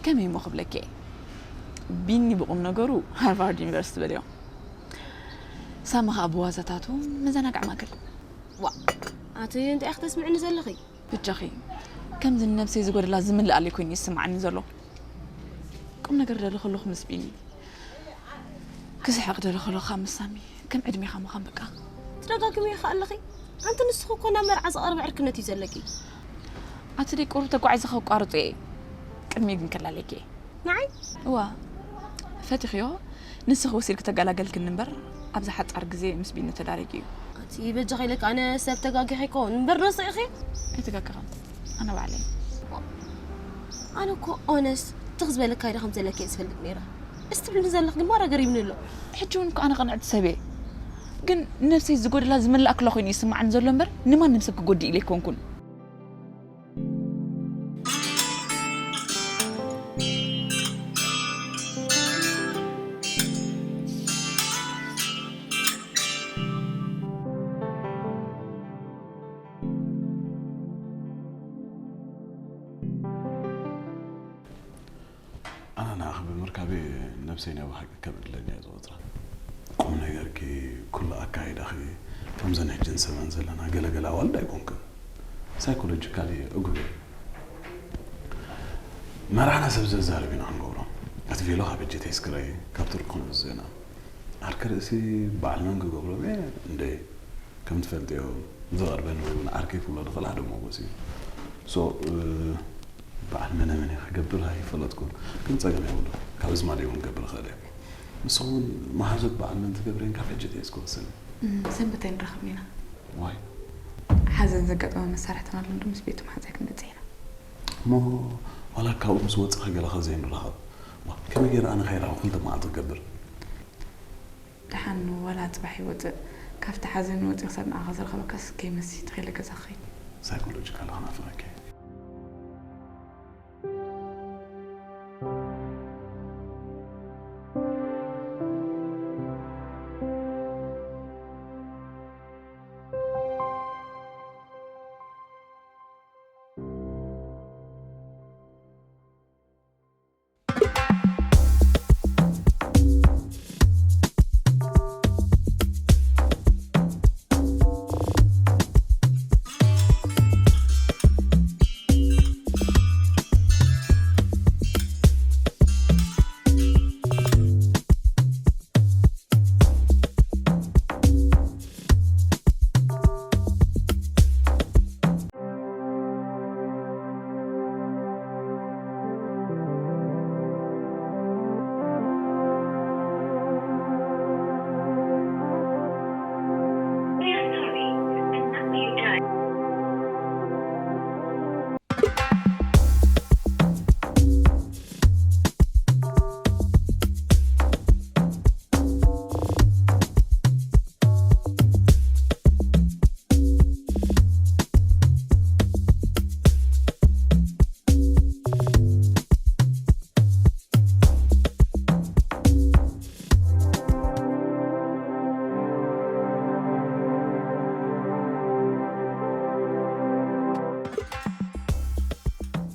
ከመይ እሞ ክብለኪ እየ? ቢኒ ብቑም ነገሩ ሃርቫርድ ዩኒቨርሲቲ በልዮ። ሳሚ ኸኣ ብዋዛታቱ መዘናግዒ ማእከል። ዋ፣ ኣቲ እንታይ ኢኺ ተስምዕኒ ዘለኺ? ብጃኺ፣ ከምዚ ንነብሰይ ዝጎደላ ዝምልኣለይ ኮይኑ ይስምዓኒ ዘሎ። ቁም ነገር ደሊ ከለኹ ምስ ቢኒ፣ ክስሕቕ ደሊ ከለኹ ምስ ሳሚ፣ ከም ዕድሜኻ ምዃን በቃ። ትደጋግምዮ ኸኣ ኣለኺ። ኣንቲ ንስኺ እኮ ናብ መርዓ ዝቐርብ ዕርክነት እዩ ዘለኪ። ኣቲ ደይ ቁሩብ ተጓዒዘ ከቋርጾ እየ። ቅድሚኡ ግን ከላለየኪ እየ። ንዓይ? እዋ፣ ፈቲኽዮ፣ ንስኺ ወሲድኪ ተገላገልክኒ እምበር፣ ኣብዚ ሓጻር ግዜ ምስ ቢኒ ተዳሪጉ እዩ። ኣቲ በጃኺ ኢለኪ፣ ኣነ ሰብ ተጋጊኸ ኣይኮን እምበር ረሲዕኺ? ኣይተጋገኸን። ኣነ ባዕለይ። ኣነ እኮ ኦነስት ትኽ ዝበለካ ኢለ ከም ዘለኪ እየ ዝፈልጥ ነይረ። እስቲ ትብልኒ ዘለኽ ግን ማራ ገሪምኒ ኣሎ። ሕጂ እውን እኮ ኣነ ቅንዕቲ ሰብ እየ። ግን ነብሰይ ዝጎደላ ዝመልኣ ክላ ኮይኑ ይስምዓኒ ዘሎ እምበር ንማንም ሰብ ክጎድእ ኢለ ኣይኮንኩን። ኣነ ንዓኺ ብምርካበይ ነብሰይ ናይ ብሓቂ ከም ዕድለኛ እየ ዝቖጽራ። ቁም ነገርኪ፣ ኩሉ ኣካይዳኺ፣ ከምዘን ሕጂ ንሰመን ዘለና ገለገለ ኣዋልድ ኣይኮንክን። ሳይኮሎጂካሊ እጉብ እየ። መርዓና ሰብ ዘዛርብ ኢና ክንገብሮ። እቲ ቬሎ ካብ እጀተይ እስክረይ ካብ ቱርኪ ክነምጽእ ኢና። ዓርኪ ርእሲ በዓል መን ክገብሮም እየ እንደ ከም ትፈልጥዮ ዝቐርበኒ ወይ እውን ዓርከይ ክብሎ ዝኽእል ሓደ ሞጎስ እዩ። ሶ በዓል መነ መን እየ ክገብር ኣይፈለጥኩን፣ ግን ጸገም የብሉ። ካብ ዝማደይ እውን ክገብር እኽእል እየ። ንስኹም እውን መሃዞት በዓል መን ትገብረን ካብ ሕጂ ተይዝ ክወስን። ሰንበት ኣይንራኸብን ኢና። ዋይ ሓዘን ዘጋጠመ መሳርሕትና ኣሎ እንዶ ምስ ቤቱ መሓዛይ ክንመጽእ ኢና። እሞ ዋላ ካብኡ ምስ ወጻኺ ገለኸ ዘይንራኸብ? ዋ፣ ከመይ ገይረ ኣነ ከይረኸብኩ ክልተ መዓልቲ ክገብር? ደሓን ዋላ ጽባሕ ይወጽእ፣ ካብቲ ሓዘን ወጺእ ክሳብ ንዓኻ ዝረኸበካስ ከይመሲ ተኺለ ገዛ ክኸይድ። ሳይኮሎጂካል ክናፍቐኪ።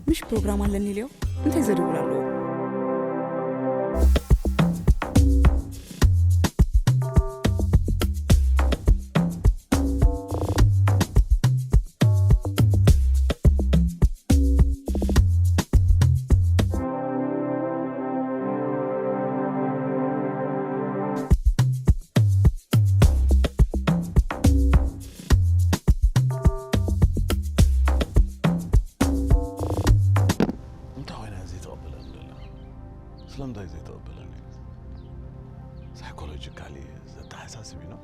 ምሽ ፕሮግራም ኣለኒ ኢልዮ እንታይ ዘድውል ኣለዎ? እንታይ ኮይና ዘይተቐበለኒ ዘላ? ስለምንታይ ዘይተቐበለኒ? ሳይኮሎጂካሊ ዘተሓሳስብ ነው።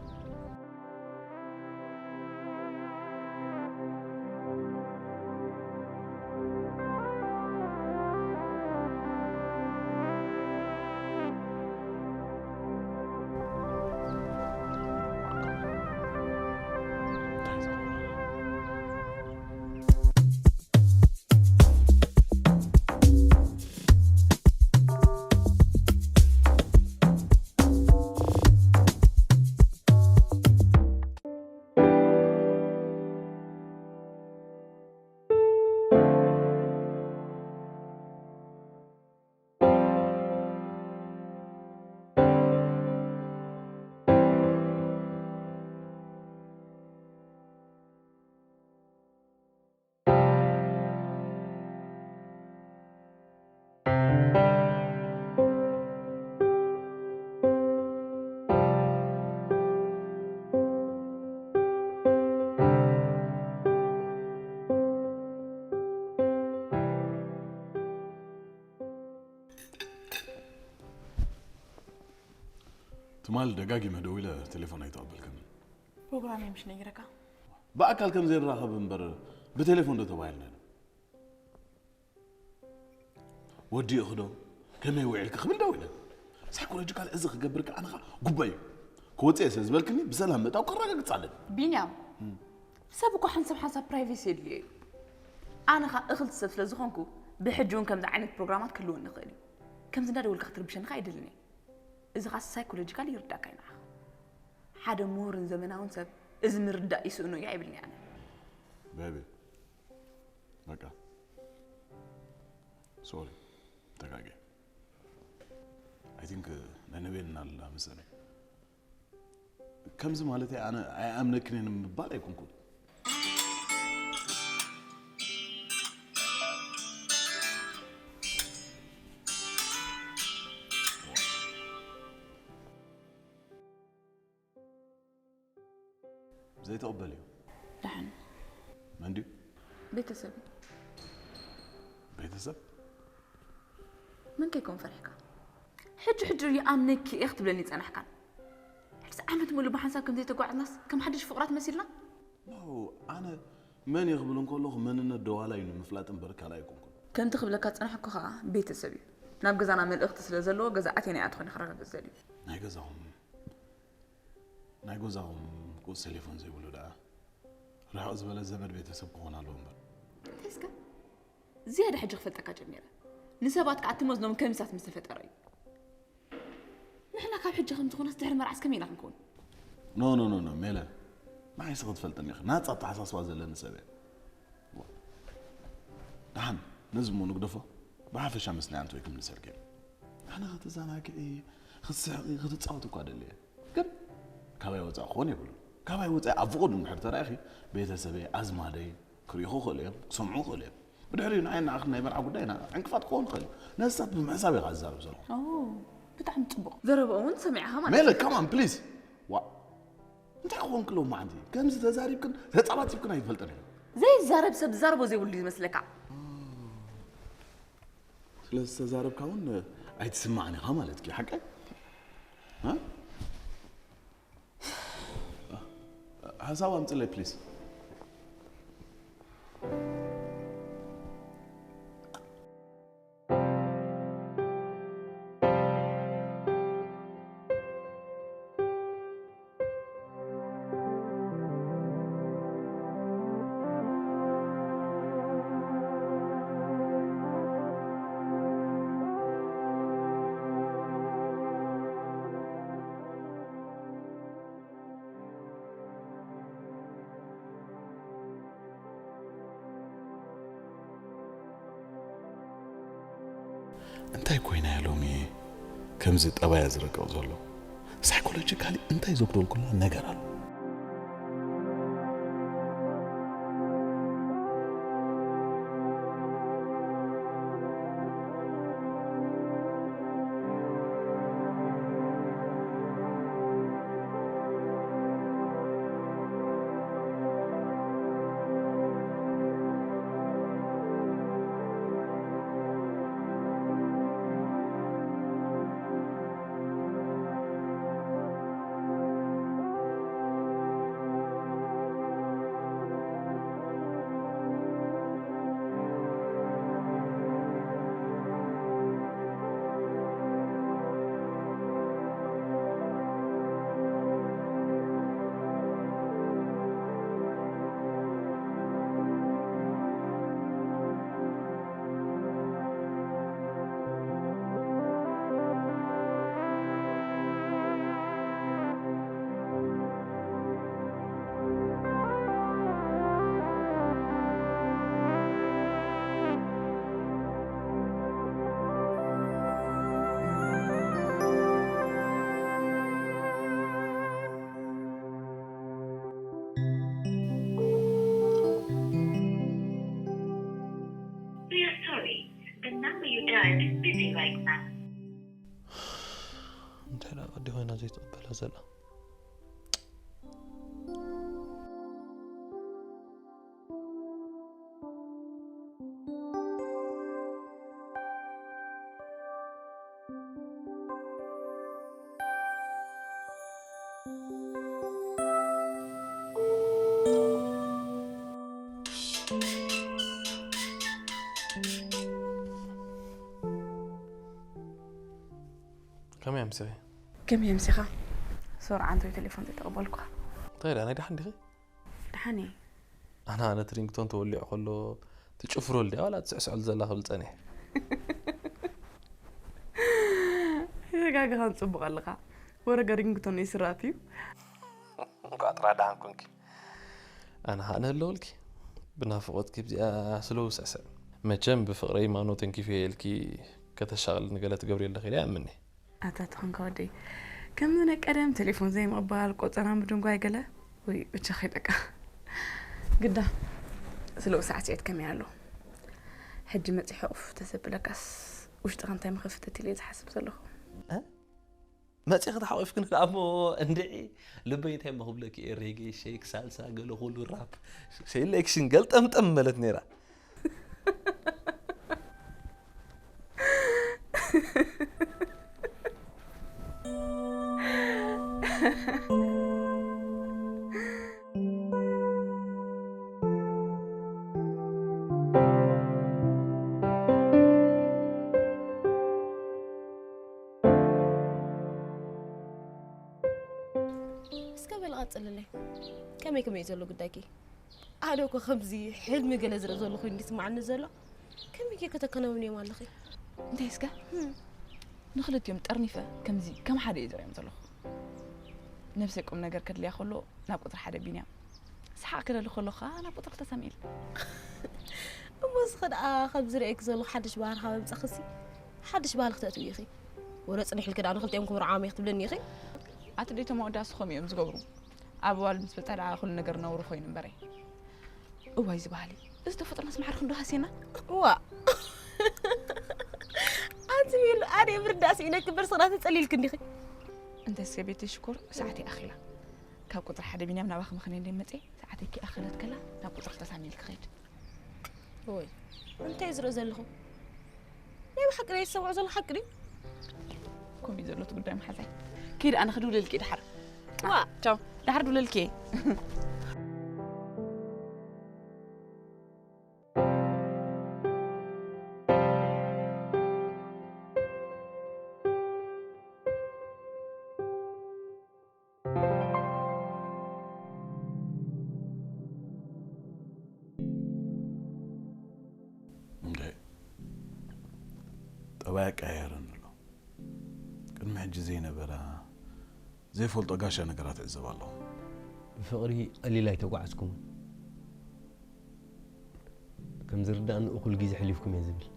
ትማል ደጋጊመ ደዊለ ቴሌፎን ኣይተቐበልክን። ፕሮግራም ምሽ ነጊረካ። ብኣካል ከም ዘይንራኸብ እምበር ብቴሌፎን ዶ ተባሂልና ኢና? ወዲእኺ ዶ ከመይ ውዒልኪ ክብል ደዊለ። ሳይኮሎጂካል እዚ ክገብር ከዓንኻ ጉባይ እዩ። ክወፅእ እየ ስለ ዝበልክኒ ብሰላም ምእታው ክረጋግፅ ኣለኒ። ቢንያም ሰብ እኮ ሓንሳብ ሓንሳብ ፕራይቬሲ የድልዮ እዩ። ኣነ ኸዓ እኽልቲ ሰብ ስለ ዝኾንኩ ብሕጂ እውን ከምዚ ዓይነት ፕሮግራማት ክህልወኒ ይኽእል እዩ። ከምዚ እንዳደወልካ ክትርብሸኒ ኸዓ ኣይደልን እየ። እዚ ኸዓ ሳይኮሎጂካል ይርዳእካ እዩ ንዓኻ። ሓደ ምሁርን ዘመናውን ሰብ እዚ ምርዳእ ይስእኖ እዩ ኣይብልን እየ ኣነ። ቤቢ በቃ ሶሪ ተጋጌ። ኣይ ቲንክ ነነቤን እናላ መሰለኝ። ከምዚ ማለተይ ኣነ ኣይኣምነክን እየ ንምባል ኣይኮንኩን። ዘይተቐበልዮ። ደሓን። መን ድዩ? ቤተሰብ። ቤተሰብ? መን ከይኮን ፈሪሕካ? ሕጂ ሕጂ ይኣምነኪ እየ ክትብለኒ ይጸናሕካን። ሕድስ ዓመት ሙሉ ብሓንሳብ ከም ዘይተጓዕዝናስ ከም ሓድሽ ፍቕራት መሲልና? ኖ፣ ኣነ መን እየ ክብል እንከለኹ መንነት ደዋላይ ንምፍላጥ እምበር ካልእ ኣይኮንኩን። ከምቲ ክብለካ ዝጸናሕኩ ኸኣ ቤተሰብ እዩ። ናብ ገዛና መልእኽቲ ስለ ዘለዎ ገዛ ኣትየ ናይ ኣትኾኒ ክረጋግጽ ዘድልዩ። ናይ ገዛኹም ናይ ገዛኹም ቁጽ ቴሌፎን ዘይብሉ ደኣ ርሕቕ ዝበለ ዘመድ ቤተሰብ ክኾን ኣለዎ እምበር። እንታይ እስከ ዝያዳ ሕጂ ክፈልጠካ ጀሚረ። ንሰባት ከኣ ትመዝኖም ከሚሳት ምስ ተፈጠረ እዩ። ንሕና ካብ ሕጂ ከም ዝኾነስ ድሕሪ መርዓስ ከመይ ኢና ክንከውን? ኖ ኖ ኖ ኖ ሜለ፣ ንዓይስ ክትፈልጥኒ ኢኺ። ናጻ ኣተሓሳስባ ዘለኒ ሰብ እየ። ዋ። ደሓን ነዚ እሞ ንግደፎ። ብሓፈሻ ምስናይ ኣንቶይ ክምልሰልኪ እየ። ኣነ ክትዘናግዒ፣ ክትስሕቂ፣ ክትጻወቲ እኳ ደልየ። ግን ካባይ ወጻኢ ክኾን የብሉን። ካባይ ወጻኢ ኣብ ፍቑድ እንድሕር ተራኢኺ ቤተሰበይ፣ ኣዝማደይ ክሪኡ ክኽእሉ እዮም፣ ክሰምዑ ክኽእሉ እዮም። ብድሕሪኡ ንዓይ ንዓኽን ናይ መርዓ ጉዳይና ዕንቅፋት ክኸውን ይኽእል እዩ። ነዚ ብምሕሳብ ኢኻ ዝዛረብ ዘለኹ። ኦ፣ ብጣዕሚ ጽቡቕ። ዘረባኡ እውን ሰሚዕኻ ማለት ሜለ፣ እዩ። Come on, please. ዋ። እንታይ ክኾንኪ ሎማዓንቲ? ከምዚ ተዛሪብክን ተጻባጺብክን ኣይትፈልጥን ኢኺ። ዘይዛረብ ሰብ ዝዛረቦ ዘይብሉ እዩ ዝመስለካ። ስለ ዝተዛረብካ እውን ኣይትስማዕን ኢኻ ማለት እዩ፣ ሓቀይ? እ? ሓሳብ ኣምጽለይ ፕሊስ። እንታይ ኮይና እያ ሎሚ ከምዚ ጠባያ ዝረቅቕ ዘሎ? ሳይኮሎጂካሊ እንታይ ዘጉደልኩላ ነገር ኣሎ? We are sorry, the number you dialed is busy right now. እንታይ ደኣ ቅዲ ኮይና ዘይትቕበላ ዘላ? ከመይ ኣምሲኺ? ከመይ ኣምሲኻ? ሶሪ ዓንቶይ ቴሌፎን ዘይተቐበልኩኻ። እንታይ ደኣ ናይ ደሓን ዲኺ? ደሓን እየ። ኣና ነቲ ሪንግቶን ተወሊዑ ከሎ ትጭፍረሉ ድያ ዋላ ትስዕስዐሉ ዘላ ክብል ጸኒሐ። ተጋግኻን ጽቡቕ ኣለኻ። ወረገ ሪንግቶን ይስራፍ እዩ። እንኳዕ ጥራሕ ደሓን ኮንኪ። ኣነ ኸኣ ነህለወልኪ። ብናፍቖትኪ ብዚኣ ስለው ስዕስዕ። መቸም ብፍቕረይ ማኖ ተንኪፈ ኢልኪ ከተሻቕልኒ ገለ ትገብሪ ኣለኺ ኢለ ይኣምን እየ። ኣታ ተኾንካ ወደይ ከምዚ ናይ ቀደም ቴሌፎን ዘይምቕባል፣ ቆጸራን ብድንጓይ ገለ፣ ወይ ብቻ ከይደቃ። ግዳ፣ ስለኡ ሳዕስዒት ከመይ ኣሎ? ሕጂ መጺሐ ኡፍ ተዘብለካስ፣ ውሽጥኻ እንታይ ምኸፍተት ኢለ ዝሓስብ ዘለኹ። እ? መጺኺ ተሓቂፍክን ከኣ እሞ እንድዒ፣ ልበይ እንታይ እሞ ክብለኪ እየ፣ ሬጌ፣ ሼክ፣ ሳልሳ፣ ገለ ኩሉ ራፕ፣ ሴሌክሽን ገልጠምጠም መለት ነይራ። እስከ በል ቀጽልለይ። ከመይ ከመይ እዩ ዘሎ ጉዳይኪ? ኣነ እኮ ከምዚ ሕልሚ ገለ ዝርኢ ዘለኹ ኮይኑ ይስምዓኒ ዘሎ። ከመይ ጌርኪ ከተከናውንዮም ኣለኺ? እንታይ እስከ? ንኽልቲኦም ጠርኒፈ ከምዚ ከም ሓደ እየ ዝርእዮም ዘለኹ። ነብሰይ ቁም ነገር ከድልያ ከሎ ናብ ቁጽሪ ሓደ ቢንያም፣ ሰሓቕ ክደሊ ከሎ ኸኣ ናብ ቁጽሪ ክልተ ሳሚኤል። እሞ እስኺ ደኣ ከም ዝርእየኪ ዘለኹ ሓድሽ ባህሪ ካብ ኣምጻእኽሲ ሓድሽ ባህሊ ክተእትዊ ኢኺ። ወረ ጽኒሕ ኢልኪ ደኣ ንኽልቲኦም ክምርዓዎም እየ ክትብልኒ ኢኺ? ኣቲ ደይቶም ኣወዳእስ ኸምኡ እዮም ዝገብሩ። ኣብ ኣዋልድ ምስ በጽሐ ደኣ ኩሉ ነገር ነውሪ ኮይኑ እምበረይ። እዋይ እዚ ባህሊ፣ እዚ ተፈጥሮናስ ማዕረ ክንዶ ሃስየና። ዋ ኣንቲ ሚሉ ኣደ ምርዳእ ስኢነኪ እምበር ስኽና ተጸሊልኪ እንዲኺ። እንተ ሰበይቲ ሽኮር ሰዓት ይኣኺላ። ካብ ቁጽሪ ሓደ ቢንያም ናባኺ ምኽንያት ደይ መጽእ ሰዓተይ ክኣኸለት ከላ ናብ ቁጽሪ ክልተ ሳሚኤል ክኸይድ። ወይ እንታይ ዝርኢ ዘለኹ? ናይ ብሓቂ ናይ ዝሰምዖ ዘሎ ሓቂ ድዩ? ከምኡ እዩ ዘሎ እቲ ጉዳይ መሓዛይ። ኪድ ኣነ ክድውለልኪ ድሓር። ዋ ቻው። ድሓር ድውለልኪ። እንደ ጠባይ ኣቀያየረኒ ኣሎ። ቅድሚ ሕጂ ዘይነበራ ዘይፈልጦ ጋሻ ነገራት እዕዘብ ኣለኹ። ብፍቕሪ ቀሊል ኣይተጓዕዝኩምን። ከም ዝርዳእኒ እኹል ግዜ ሕሊፍኩም እየ ዝብል።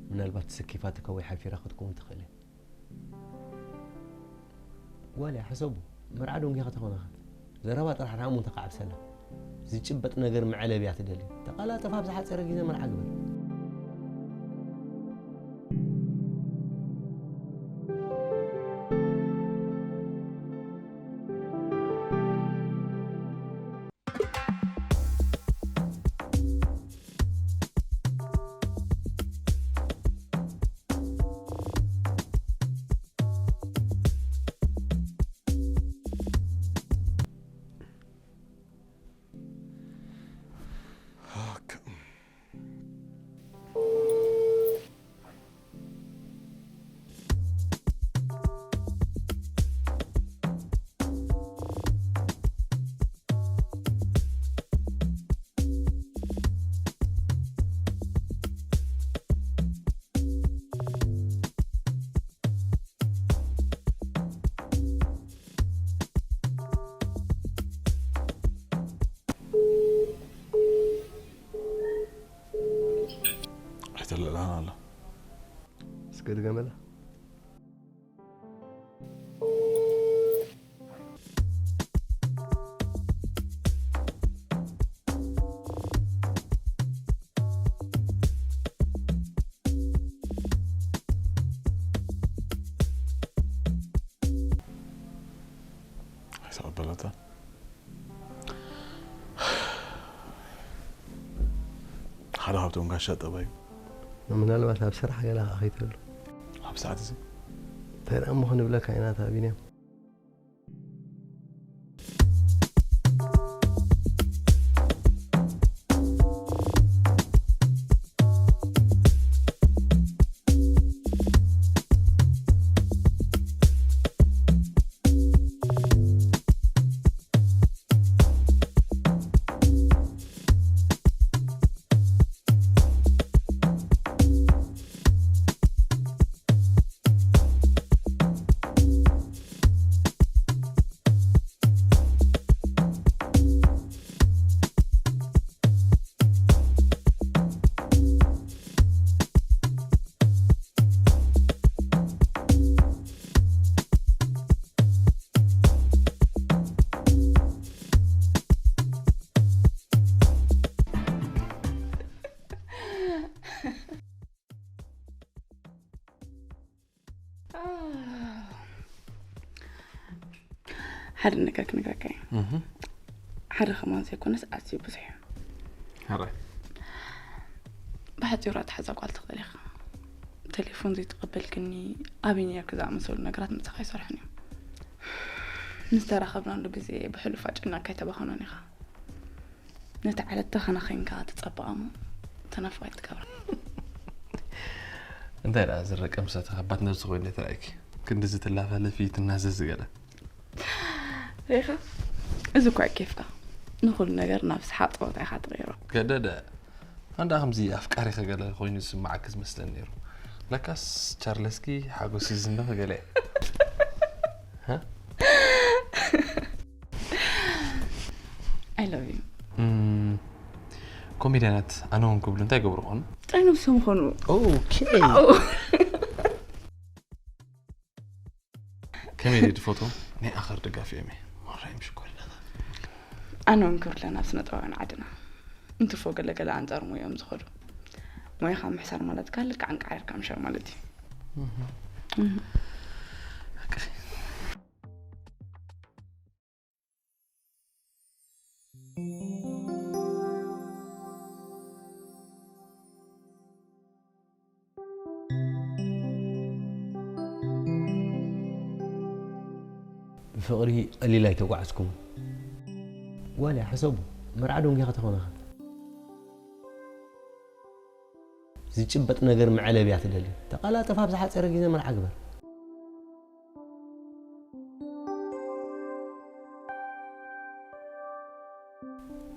ምናልባት ተሰኪፋትካ ወይ ሓፊራ ክትከውን ትኽእል እያ። ጓል እያ፣ ሕሰቡ። መርዓ ደንጉያ ከተኾናኻ። ዘረባ ጥራሕ ደኣ እሞ እንተካዕብሰላ። ዝጭበጥ ነገር መዕለቢ እያ ትደሊ። ተቐላጠፍ ኣብ ዝሓጸረ ግዜ መርዓ ግበር። ኣይተልዕላን ኣላ። እስከ ድገመላ። ኣይተቐበለታን። ሓደ ካብቶም ጋሻ ጠባዩ። ምናልባት ኣብ ስራሕ ገለ ክኣ ከይትህሉ። ኣብ ሰዓት እዚ? እንታይ ደኣ እሞ ክንብለካ ኢና፣ ኣታ ቢንያም? ሓደ ነገር ክነግረካ እየ። ሓደ ከማን ዘይኮነስ ኣዝዩ ብዙሕ እዩ። ሕራይ ብሓፂሩ ኣትሓዛ ጓል ትኽእል ኢኻ። ቴሌፎን ዘይተቐበልክኒ ኣበይ ነርክ ዝኣመሰሉ ነገራት ምሳኻ ኣይሰርሑን እዮም። ምስ ተራኸብናሉ ግዜ ብሕሉፍ ኣጨናቂ ኣይተባኸኖን ኢኻ። ነቲ ዓለት ተኸናኺንካ ትጸብቓ እሞ ተናፋቒት ትገብራ። እንታይ ደኣ ዝረቀም ሰተ ኣባት ነብሲ ኮይነ ተራእኪ ክንድዚ ትላፈለፊ ትናዘዝ ገለ ሪኻ እዚ እኳ ኬፍካ ንኹሉ ነገር ናብ ሰሓቕ ጸወታ ኢኻ ትቕይሮ። ገደደ ኣንዳ ከምዚ ኣፍቃሪ ከገለ ኮይኑ ዝስማዓኪ ዝመስለኒ ነይሩ። ለካስ ቻርለስኪ ሓጎሲ ዝንደኺ ገለ እያ። I love you። ኮሜድያናት ኣነ እውን ክብሉ እንታይ ገብሩ ኾኑ? ጥራይ ነብሶም ኾኑ። ኦኬ። ከመይ ድዩ ትፈትዎም? ናይ ኣኸር ደጋፊ እየ። ወራይ ምሽኮር ኣለኻ። ኣነ እውን ክብርለን ኣብ ስነ ጥበባውያን ዓድና እንትፎ ገለገለ ኣንጻር ሞዮም ዝኸዱ። ሞያኻ ምሕሳር ማለት ካል ልክዕ ኣንቃዕሪርካ ምሻር ማለት እዩ። ብፍቕሪ ቀሊል ኣይተጓዓዝኩምን። ዋልያ ሕሰቡ፣ መርዓ ዶንጊኻ ተኾነኻ። ዝጭበጥ ነገር መዕለብ እያ ትደሊ። ተቐላጠፍ ኣብ ዝሓፀረ ግዜ መርዓ ግበር።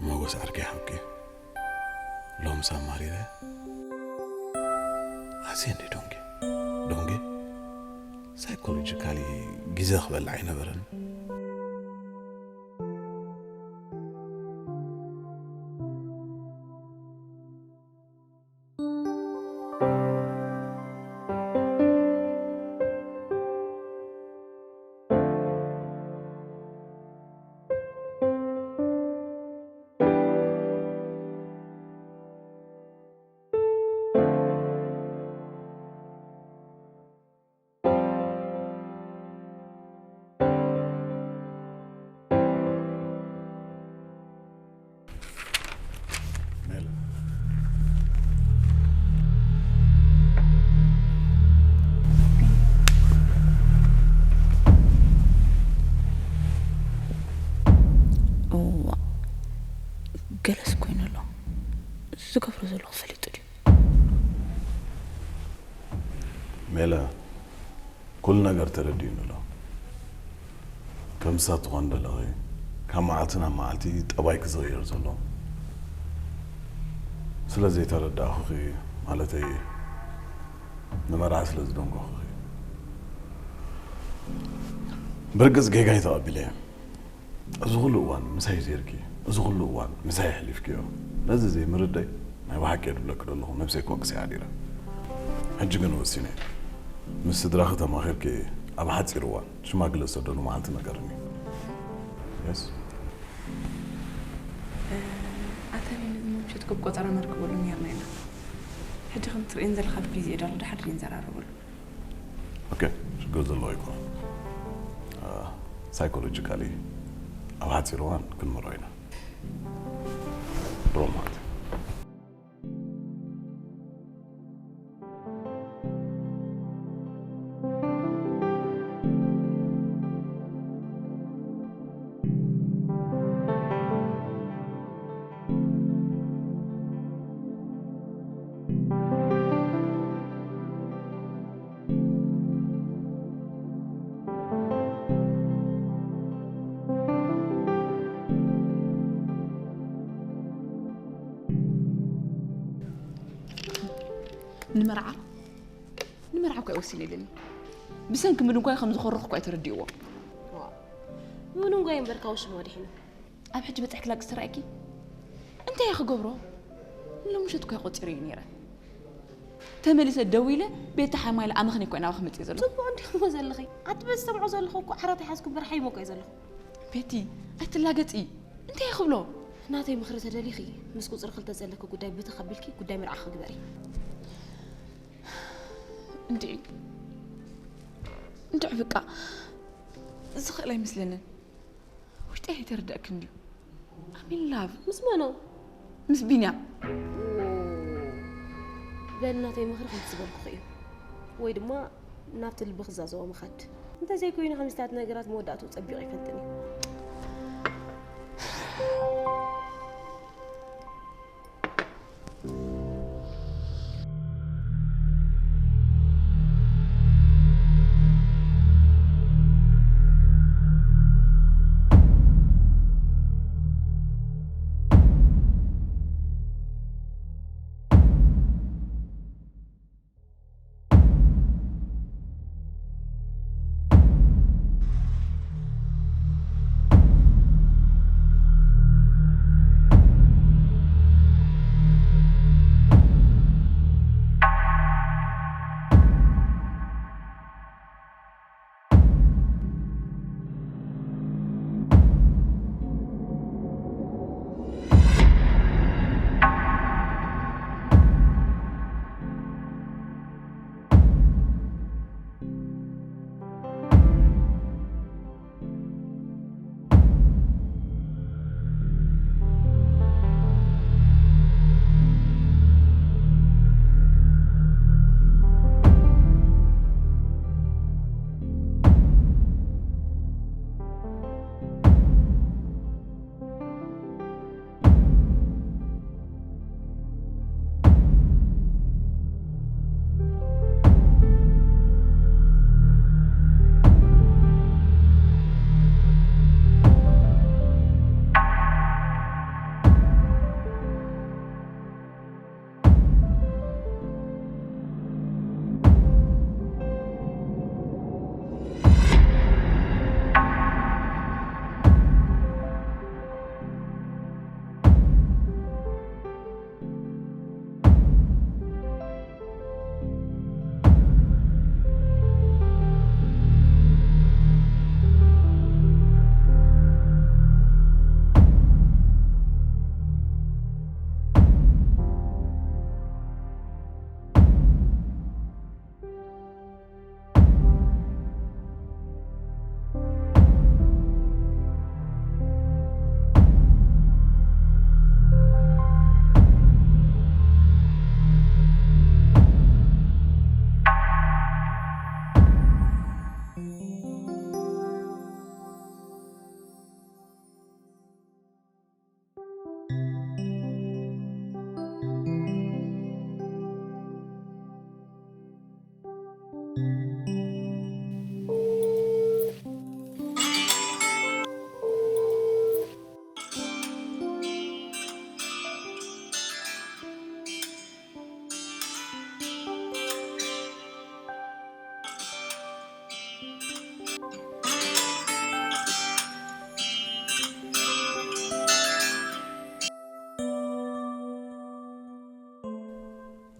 ሞጎስ ዓርከይ ሓቂ ሎም ሳማሪረ ኣዝየ እንደ ዶንጌ ዶንጌ ሳይኮሎጂካሊ ግዜ ክበልዕ ኣይነበረን። እዋ ገለስ ኮይኑ ኣሎ። ዝገብሮ ዘለኹ ፈሊጡ ድዩ? ሜላ ኩሉ ነገር ተረዲኡኒ ኣሎ። ከምሳ ትኾን ዘለኺ ካብ መዓልቲ ናብ መዓልቲ ጠባይኪ ዝቕየር ዘሎ ስለ ዘይተረዳእኹኺ ማለተይ ንመርዓ ስለ ዝደንጎኹኺ ብርግጽ ጌጋይ ተቐቢለ እየ። እዚ ኩሉ እዋን ምሳይ ዜርኪ፣ እዚ ኩሉ እዋን ምሳይ ኣሕሊፍክዮ፣ ነዚ ዘይምርዳይ ናይ ብሓቂ እየ ድብለኪ ዘለኹ፣ ነብሰይ ኮክሰይ ሓዲረ። ሕጂ ግን ወሲነ፣ ምስ ስድራኺ ተማኺርኪ ኣብ ሓጺር እዋን ሽማግለ ዝሰደሉ መዓልቲ ንገርኒ። የስ። ኣታ ነዚ ምምሸት ኮብ ቆጸራ ነርክበሉ ነርና ኢና። ሕጂ ከም ትርእየን ዘለኻ ቢዚ እየ ዳሎ፣ ድሓር ንዘራረበሉ። ኦኬ፣ ሽግር ዘለዎ ኣይኮነን። ሳይኮሎጂካሊ ኣብ ሓፂር እዋን ክንምሮ ኢና። ሮማንት ንመርዓ ንመርዓ እኳ ወሲነ ኢለኒ። ብሰንኪ ምድንጓይ ከም ዝኾረኹ እኳ ተረዲእዎ። ምድንጓይ እምበር ካብ ሽም ወዲሕኒ። ኣብ ሕጂ በፅሕኪ ላግፂ ተራእኪ እንታይ እየ ክገብሮ? ንሎምሸት እኳ ቆፂረ እዩ ነይረ። ተመሊሰ ደው ኢለ ቤት ሓማይ ለኣመኽን እኮ ናባኺ መፅእ ዘለኹ። ፅቡቕ እንዲኹሞ ዘለኺ። ኣቲ በዚ ሰምዖ ዘለኹ እኮ ዓራት ኣይሓዝኩ እምበር ሓይመ እኮ እየ ዘለኹ። ቤቲ ኣይትላገፂ። እንታይ እየ ክብሎ? ናተይ ምኽሪ ተደሊኺ ምስ ቁፅሪ ክልተ ዘለኪ ጉዳይ ብትኽ ኣቢልኪ ጉዳይ መርዓኺ ግበሪ። እንድዒ እንድዒ በቃ ዝኽእል ኣይመስለንን። ጤ ይተርደእክን ድዩ? I'm in love። ምስ መኖ? ምስ ቢንያም። በል ናተይ ምኽሪ ከምቲ ዝበልኩኺ እዩ። ወይ ድማ ናብቲ ልቢ ክዛዘቦ ምኻድ። እንተዘይኮይኑ ከምዚታት ነገራት መወዳእትኡ ጸቢቑ ይፈልጥን እዩ።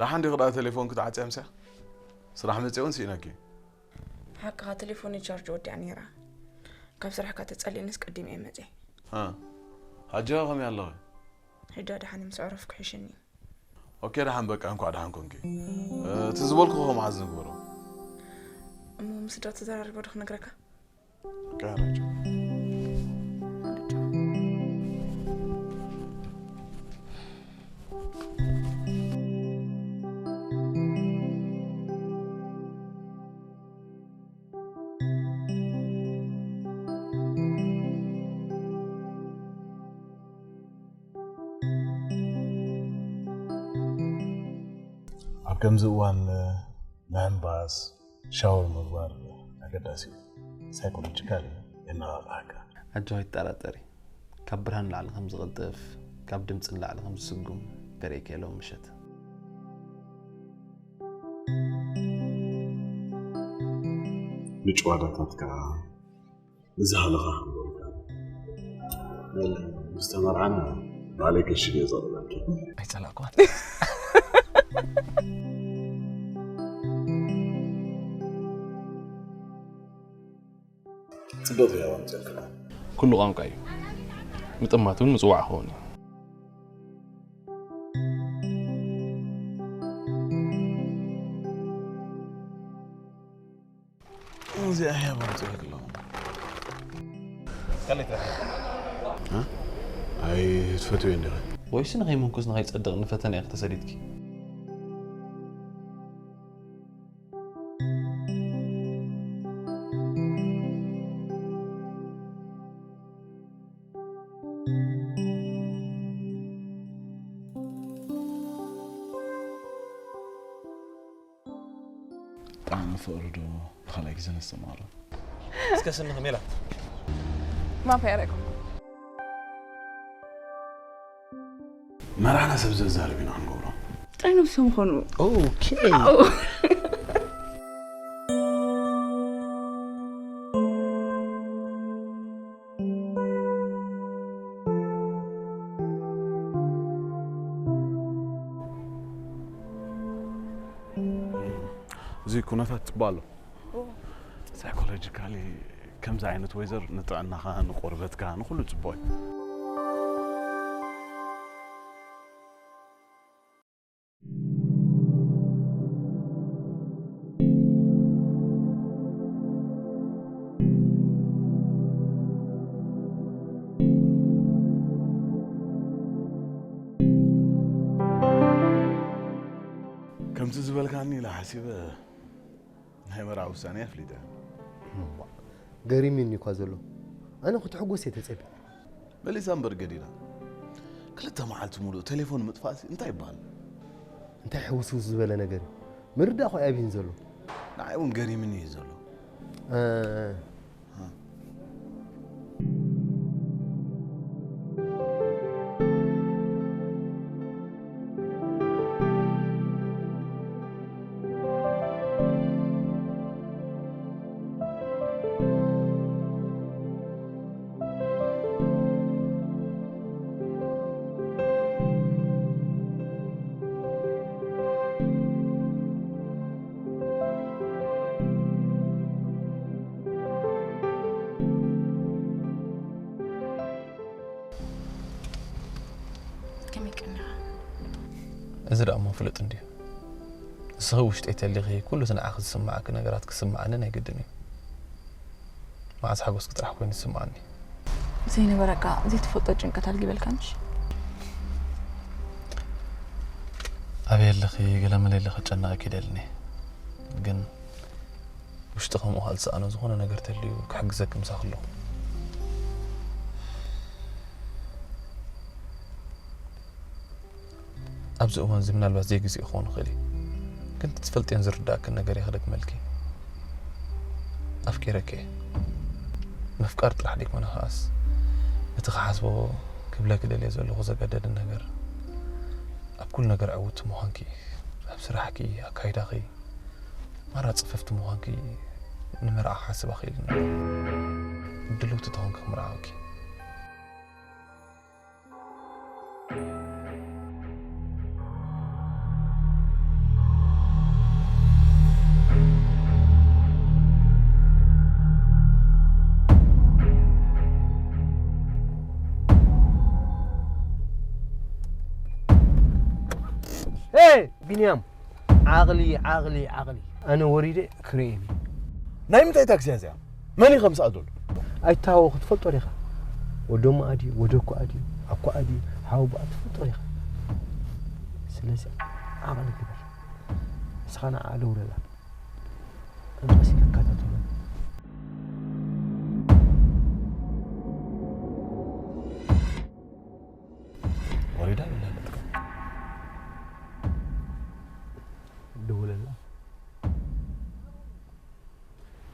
ደሓን ዲኺ ደኣ ቴሌፎን ክትዓጽያ ምሳያ? ስራሕ መጺኦን ስኢነኪ። ሓቅኻ ቴሌፎነይ ቻርጅ ወዲኣ ነይራ። ካብ ስራሕካ ተጸሊእንስ ቀዲመ እየ መጺአ። ሃ፣ ሓጂ ኸ ከመይ ኣለኺ? ሕጂ ደሓን ምስ ዕረፍኩ ሕሸኒ። ኦኬ ደሓን በቃ እንኳዕ ደሓን ኮንኪ። እቲ ዝበልኩ ኸ መዓዝ ንግበሮ? እሞ ምስ ስድራ ተዘራሪቦ ዶ ክነግረካ? በቃ ራይት። ኣብ ከምዚ እዋን ምሕንባስ፣ ሻወር ምግባር ኣገዳሲ እዩ። ሳይኮሎጂካሊ የነቓቕሓካ። ኣጆኺ ኣይትጠራጠሪ፣ ካብ ብርሃን ንላዕሊ ከም ዝቕልጥፍ፣ ካብ ድምጺ ንላዕሊ ከም ዝስጉም ተርእየኪ እየ ሎሚ ምሸት። ንጭዋዳታትካ ንዝሃለኻ ሓንጎልካ በል፣ ምስ ተመርዓና ባዕለይ ከሽግ እየ ዘቕርበልኪ። ኣይጸላእኩዋን። ጽቡቕ ህያብ ኣምጺእልካ። ኩሉ ቋንቋ እዩ። ምጥማት እውን ምጽዋዕ ክኸውን እዩ። እዚኣ ህያብ ኣምጺእልካ ኣለኹ። ከመይ ትረኽብ? ኣይትፈትውዮ እንዲኻ። ወይስ ንኸይምንኩስ ንኸይጸድቕ ንፈተና ኢኺ ተሰዲድኪ? ጣዕሚ ፍቕሪ ዶ ብኻልኣይ ግዜ ነስተማቕሮ? እስከ ስንኽ ሜላት ما في عليكم መርዓና ሰብ ዘዛረብ ኢና ክንገብሮ። እንታይ ነብሶም ኾኑ ኦኬ እዚ ኩነታት ጽቡቕ ኣሎ። ሳይኮሎጂካሊ ከምዚ ዓይነት ወይዘር ንጥዕናኻ፣ ንቆርበትካ፣ ንኹሉ ጽቡቕ እዩ። ከምቲ ዝበልካኒ ኢለ ሓሲበ ናይ መርዓ ውሳኔ ኣፍሊጠ። ገሪሙኒ እኳ ዘሎ ኣነ ክትሕጎስ እየ ተጸቢእ መሊሳ እምበር ገዲዳ። ክልተ መዓልቲ ሙሉእ ቴሌፎን ምጥፋእሲ እንታይ ይበሃል? እንታይ ሕውስውስ ዝበለ ነገር እዩ ምርዳእ ኳ ኣብይን ዘሎ ንዓይ እውን ገሪምኒ እዩ ዘሎ። ከመይ ቀኒኻ? እዚ ደኣ እሞ ፍሉጥ እንድዩ። ንስኺ ውሽጠይ ተሊኺ ኩሉ እቲ ንዓኺ ዝስምዓኪ ነገራት ክስምዓኒ ናይ ግድን እዩ። መዓዝ ሓጎስኪ ጥራሕ ኮይኑ ዝስምዓኒ። ዘይነበረካ ዘይተፈልጦ ጭንቀት ኣልጊበልካ ምሽ? ኣበይ ኣለኺ ገለመለ ኢለ ከጨንቐኪ ደልኒ ግን ውሽጢ ከምኡ ካልሰኣኖ ዝኾነ ነገር ተልዩ ክሕግዘኪ ምሳኺ ኣለኹ። ኣብዚ እዋን እዚ ምናልባት ዘይግዜኡ ክኸውን ይኽእል እዩ፣ ግን እቲ ትፈልጥዮን ዝርዳእክን ነገር እየ ክደግመልኪ። ኣፍቂረኪ እየ። ምፍቃር ጥራሕ ደይኮነ ከኣስ እቲ ክሓስቦ ክብለኪ ደልየ ዘለኹ ዘገደድን ነገር ኣብ ኩሉ ነገር ዕውቲ ምዃንኪ፣ ኣብ ስራሕኪ፣ ኣካይዳኺ፣ ማራ ጽፍፍቲ ምዃንኪ ንመርዓ ክሓስብ ኣኽኢሉኒ ኣሎ። ድልውቲ ተኾንኪ ክምርዓወኪ። ሄይ ቢንያም ዓቕሊ ዓቕሊ ዓቕሊ ኣነ ወሪደ ክርእየኒ ናይ ምንታይ ታክሲ እያ እዚኣ? መን እዩ ከምስኣ ዘሎ? ኣይተሃወ ክትፈልጦ ዲኻ ወዶማ ኣድዩ ወደኮ ኣድዩ ኣኮ ኣድዩ ሓወቦኣ ትፈልጦ ዲኻ ስለዚ ዓቕሊ ግበር ንስኻ ንዓ ደውለላ ቀስ ኢለ እከታተሎ ወሪዳ ይላለጥካ ደውለላ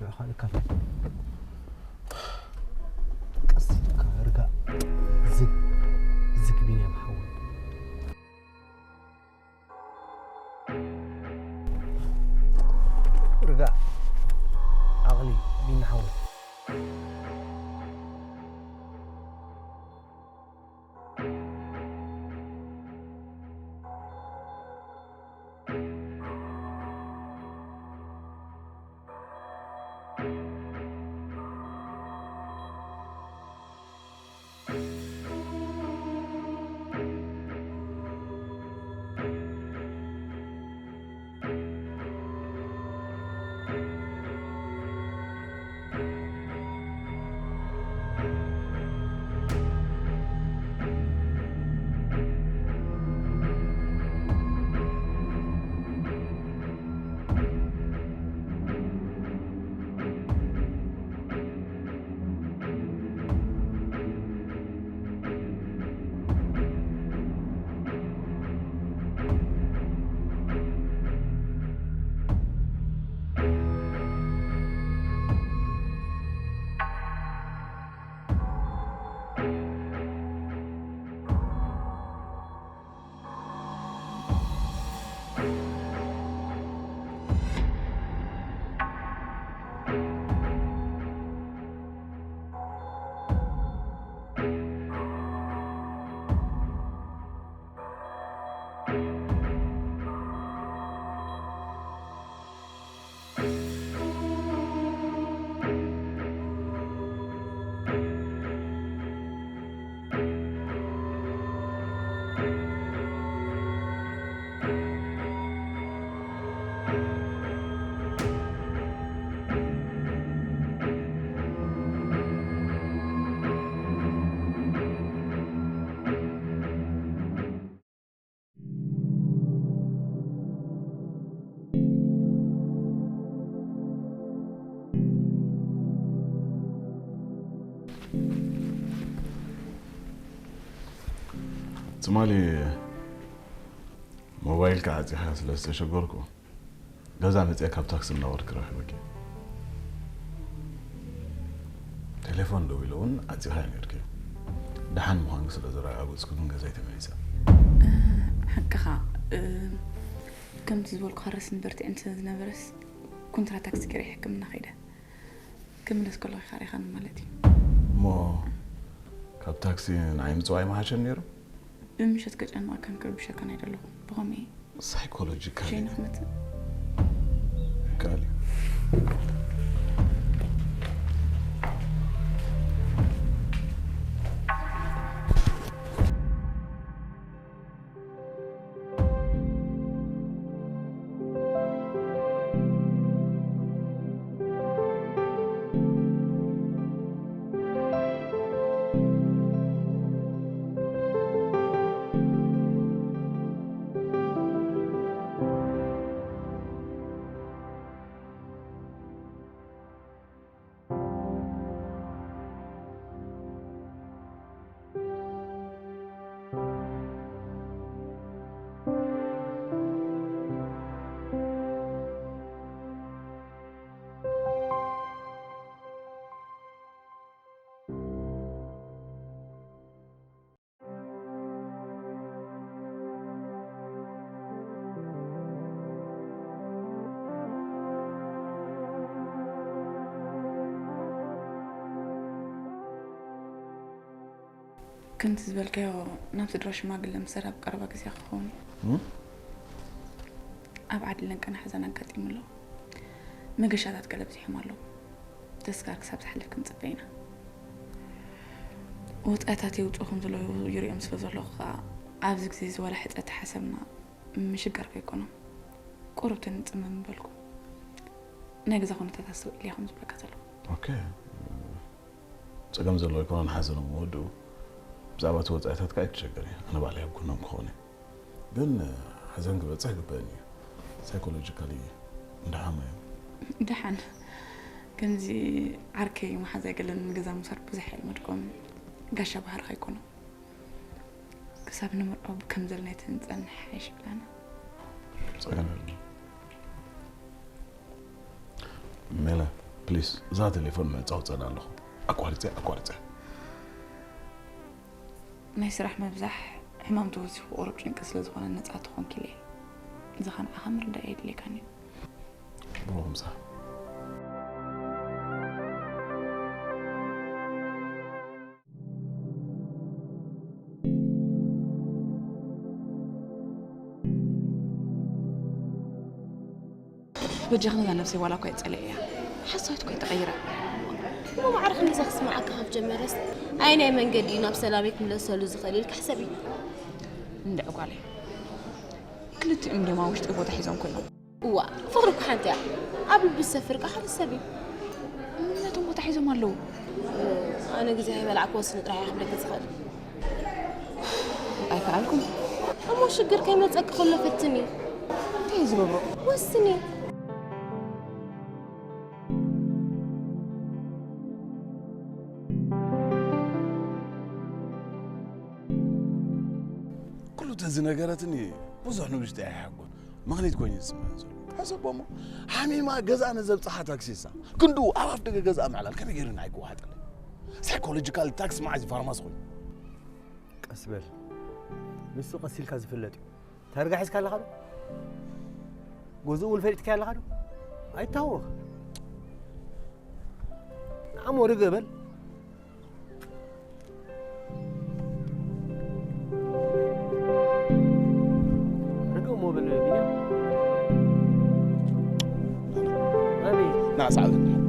ንዕኻ ንካፈት ቀስ ኢልካ ርጋእ ዝግ ዝግ ቢንያም ሓወይ ርጋእ ትማሊ ሞባይልካ ዓፂኻ ስለ ዝተሸገርኩ፣ ገዛ መፅአ ካብ ታክሲ እናወርድክ ረኺበኪ። ቴሌፎን ደዊለ እውን ዓፂኻ ነርኪ። ደሓን ምዃንክ ስለ ዘረጋገፅኩ ግን ገዛይ ተመሊሰ። ሓቅኻ። ከምቲ ዝበልኩ ረስን በርቲዕን ስለ ዝነበረስ፣ ኩንትራ ታክሲ ገይረ ሕክምና ከይደ። ክምለስ ከለኹ ኢኻ ሪኻኒ ማለት እዩ። እሞ ካብ ታክሲ ንዓይ ምፅዋይ ምሓሸን ነይሩ? ብምሸት ከጨንቐካን ክርብሸካን ኣይደለኹ። ብኸመይ? ሳይኮሎጂካሊ። ሸይነ ክመፅእ? ይከኣል እዩ። ከምቲ ዝበልካዮ ናብ ስድራ ሽማግለ ምሰድ ኣብ ቀረባ ግዜ ክኸውን እዩ። ኣብ ዓዲ ለንቀና ሓዘን ኣጋጢሙ ኣሎ። መገሻታት ገለ ኣብዚሖም ኣለዉ። ተስካር ክሳብ ዝሓልፍ ክንጽበ ኢና። ወጻኢታት የውፅኡ ከም ዘለዉ ይሪኦም ስለ ዘለኹ ከዓ ኣብዚ ግዜ እዚ ዋላ ሕፀ ተሓሰብና ምሽጋር ከይኮኖም ቁሩብ ተንፅመ ምበልኩ። ናይ ገዛ ኩነታት ኣስተውዒለ እየ ከም ዝብለካ ዘለኹ። ኦኬ። ፀገም ዘለዎ ኣይኮነን ሓዘኖም መወድኡ። ብዛዕባ እቲ ወፃኢታት ከዓ ኣይትሸገሪ። ኣነ ባዕለይ ኣብ ጎኖም ክኸውን እየ። ግን ሓዘን ክበፅሕ ግበእን እዩ። ሳይኮሎጂካሊ እንዳሓመ እዮም። ደሓን ከምዚ ዓርከይ መሓዛይ ገለን ገዛ ምሳር ብዙሕ የልመድኩም። ጋሻ ባህርኻ ኣይኮኖም። ክሳብ ንምርዖ ብከም ዘለናይ ተንፀንሕ ሓይሽ ብላና። ፀገም የለን። ሜላ ፕሊስ እዛ ቴሌፎን ምዕፃው ፀን ኣለኹ። ኣቋሪፀ ኣቋሪፀ። ናይ ስራሕ ምብዛሕ ሕማም ተወሲኹ ቁሩብ ጭንቂ ስለ ዝኾነ ነፃ ትኾንኪ ኢለ እየ። እዚ ኸ ንዓኻ ምርዳእ የድልየካን እዩ። ብሩኽ ምሳ። በጃኺ ነዛ ነብሰይ ዋላ እኳ ይጸልእያ ሓሳዊት እኳ ይተቐይራ። እሞ ማዕረ ክንዲዛ ክስምዓካ ካብ ጀመረስ ኣየናይ መንገዲ እዩ ናብ ሰላመይ ክምለሰሉ ዝኽእል ኢልካ ሕሰቢ። እንድዒ ጓለይ፣ ክልቲኦም ደማ ውሽጢ ቦታ ሒዞም ኮይኖም። እዋ ፍቕሪ እኮ ሓንቲ እያ። ኣብ ልቢ ዝሰፍር ከኣ ሓደ ሰብ እዩ። ነቶም ቦታ ሒዞም ኣለዉ። ኣነ ግዜ ከይበላዕኩ ወስኒ ጥራሕ እየ ክብለኪ ዝኽእል። ኣይከኣልኩን። እሞ ሽግር ከይመጸኪ ከሎ ፈትኒ። እንታይ እዩ ዝገብሮ? ወስኒ። ኩሉ ተዝነገረትኒ ብዙሕ ንውሽጢ ኣይሓጎን። ምኽኒት ኮይኑ ዝስምዐን ዘሎ። ሕሰቦ እሞ ሓሚማ ገዛ ነዘብጽሓ ታክሲሳ ክንድኡ ኣብ ኣፍ ደገ ገዛ ምዕላል ከመይ ገይሩ ንዓይ ክወሃጠለይ? ሳይኮሎጂካል ታክስ መዓዝ እዩ ፋርማሲ ኮይኑ? ቀስ በል። ንሱ ቀስ ኢልካ ዝፍለጥ እዩ። ታርጋ ሒዝካ ኣለኻ ዶ? ገዝኡ እውን ፈሊጥካዮ ኣለኻ ዶ? ኣይታወኽ። ንዓሞ ርግእ በል። ርግእ እሞ በል ቢንያም። ኣቤት። ና ሰዓብ እንድሓን።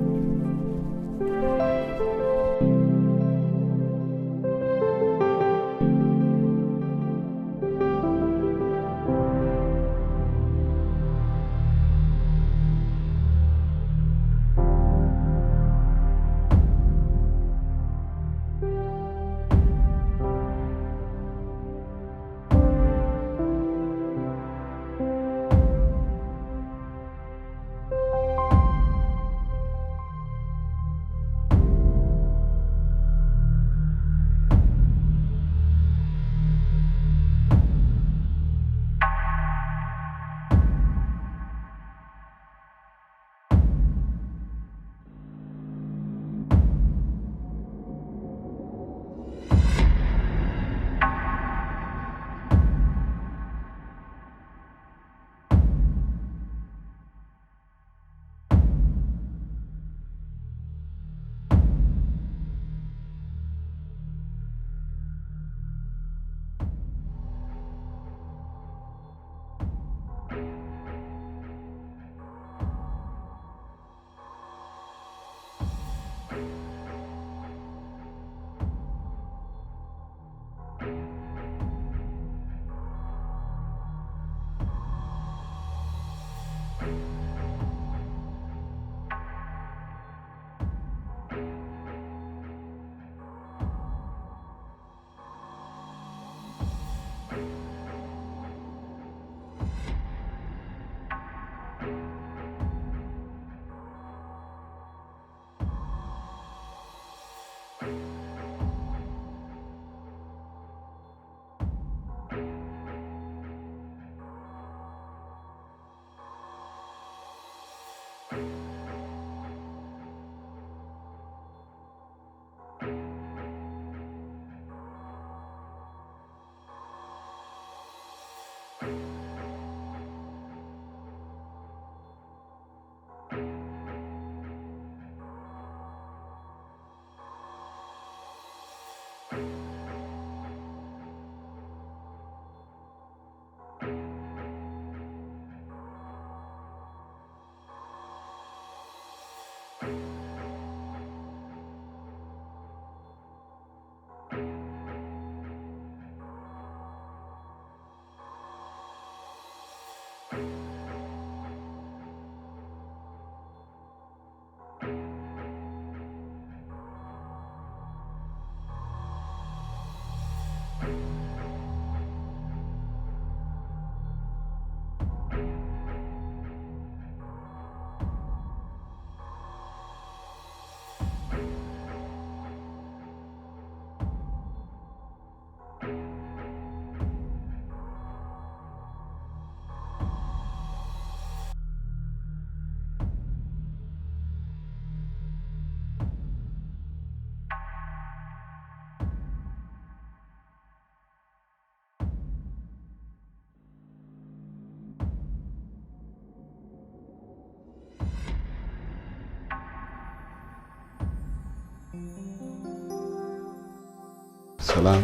ሰላም።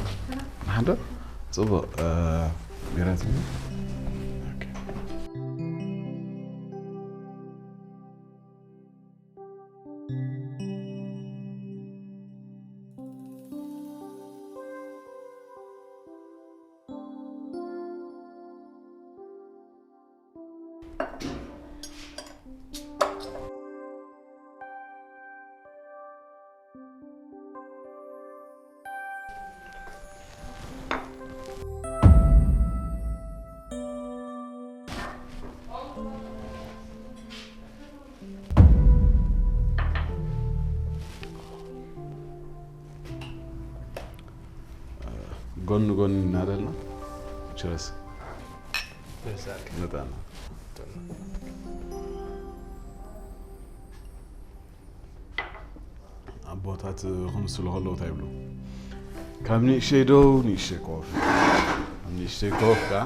ንሓዶ? ጽቡቕ። እ፣ ቢራ ትብሉ? ኦኬ። ጎን ጎን እናደልና ችረስ ንጣና ኣቦታት ክምስሉ ከለዉ እንታይ ይብሉ? ካብ ንእሽተይ ደው ንእሽተይ ኮፍ፣ ካብ ንእሽተይ ኮፍ ከኣ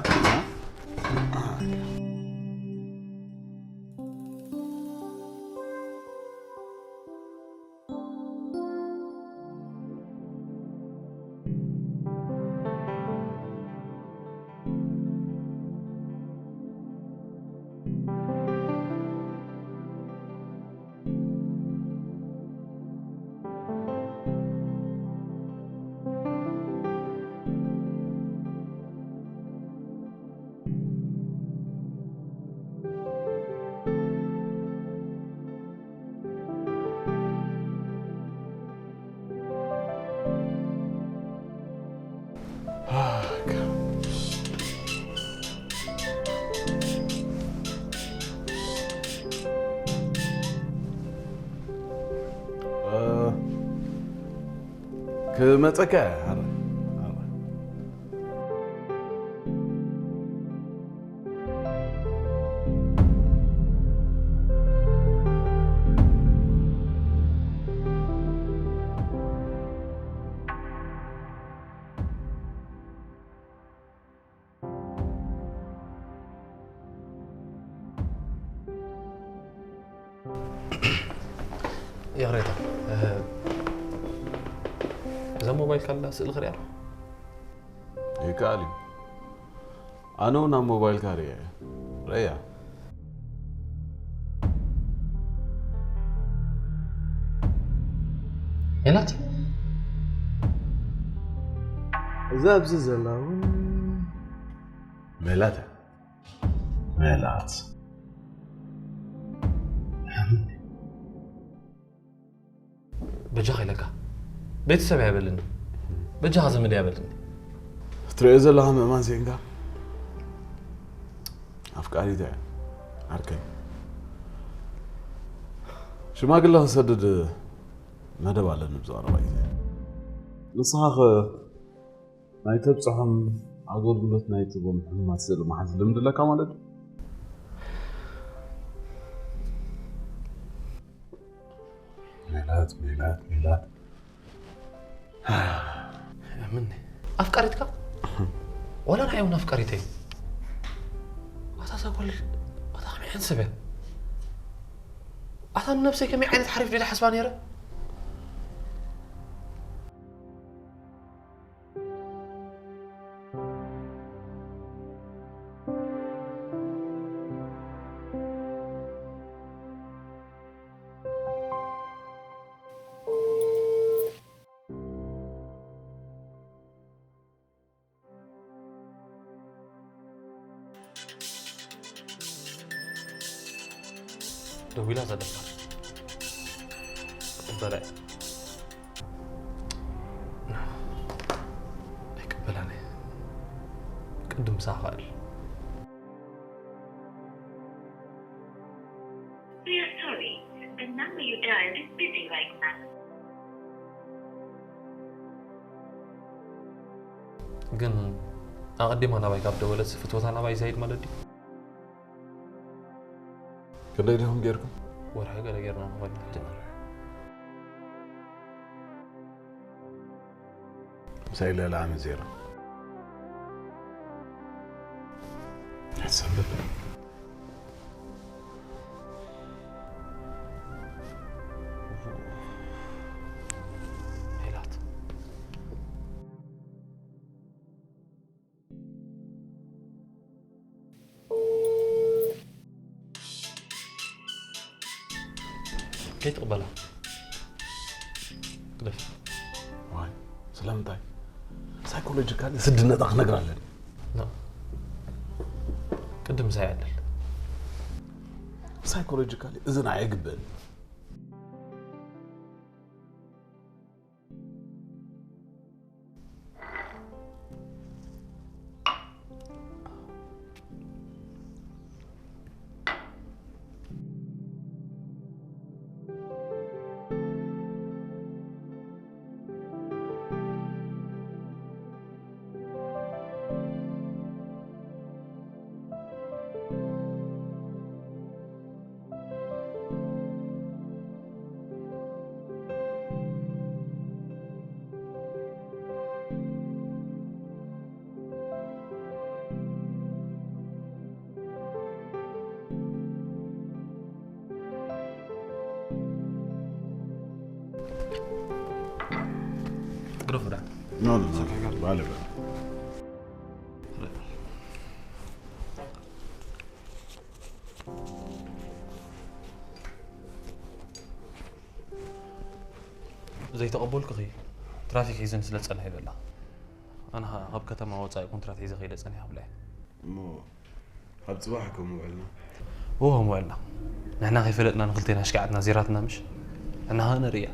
ክመፀካ ይቕሬታ፣ እዛ ሞባይል ካላ ስእሊ ክሪኣ ይከኣል እዩ። ኣነ እውን ኣብ ሞባይልካ ርእየ ረያ። ሜላት፣ እዛ ኣብዚ ዘላ እውን ሜላት፣ ሜላት። በጃኻ ኢለካ፣ ቤተሰብ ኣይበልኒ። በጃኻ ዘመድ ኣይበልኒ። ትርእዮ ዘለኻ ምእማን ዜንጋ ኣፍቃሪት እያ ዓርከይ። ሽማግለ ክሰድድ መደብ ኣለኒ ብዚ ቀረባ ግዜ። ንስኻ ኸ ናይ ተብጽሖም ኣገልግሎት ናይ ትቦም ሕሙማት ስእሊ ምሓዝ ልምዲ ኣለካ ማለት ድዩ? ሜላት፣ ሜላት፣ ሜላት። ምኒ ኣፍቃሪትካ? ዋላ ንዓይ እውን ኣፍቃሪተይ። ኣታ እዛ ጓል፣ ኣታ ከመይ ዓይነት ሰብ እያ? ኣታ ንነብሰይ ከመይ ዓይነት ሓሪፍ ድየ ዝሓስባ ነይረ? ደዊላ ዘደፋር ክቕበላ እየ። ኣይቅበላን እየ። ቅድም ምሳኻ እል። We are sorry. The number you dialed is busy right now. ግን ኣቐዲማ ናባይ ካብ ደወለት ፍትወታ ናባይ ዛይድ ማለት ድዩ? ክንደይ ዲኹም ጌርኩም? ወርሒ ገለ ጌርና ንኾን ሕጂ። ምሳይ ልዕሊ ዓመት ዜሮ። ሰንብት። ሜላት። ከይትቕበላ። ግደፍ። ዋይ፣ ስለምንታይ? ሳይኮሎጂካሊ ስድነታ ክነግራ ኣለኒ። ኖ። ቅድም ምሳይ ኣለል። ሳይኮሎጂካሊ እዝን ኣየግብእን። ግደፎ ዳ። ኖ፣ ኖ፣ ኖ። ባለ፣ ባለ። ዘይተቐበልኩኺ ትራፊክ ሒዘን ስለ ዝጸንሐ ይበላ። ኣነ ኸኣ ካብ ከተማ ወጻኢ ኮንትራት ሒዘ ከይደ ጸኒሐ ክብላ እየ። እሞ ኣብ ጽባሕ ከም ውዕልና? እዎ፣ ከም ውዕልና። ንሕና ከይፈለጥና ንኽልቴና ኣሽካዕትና ዚራትና ምሽ? ንሕና ኸኣ ንርእያ።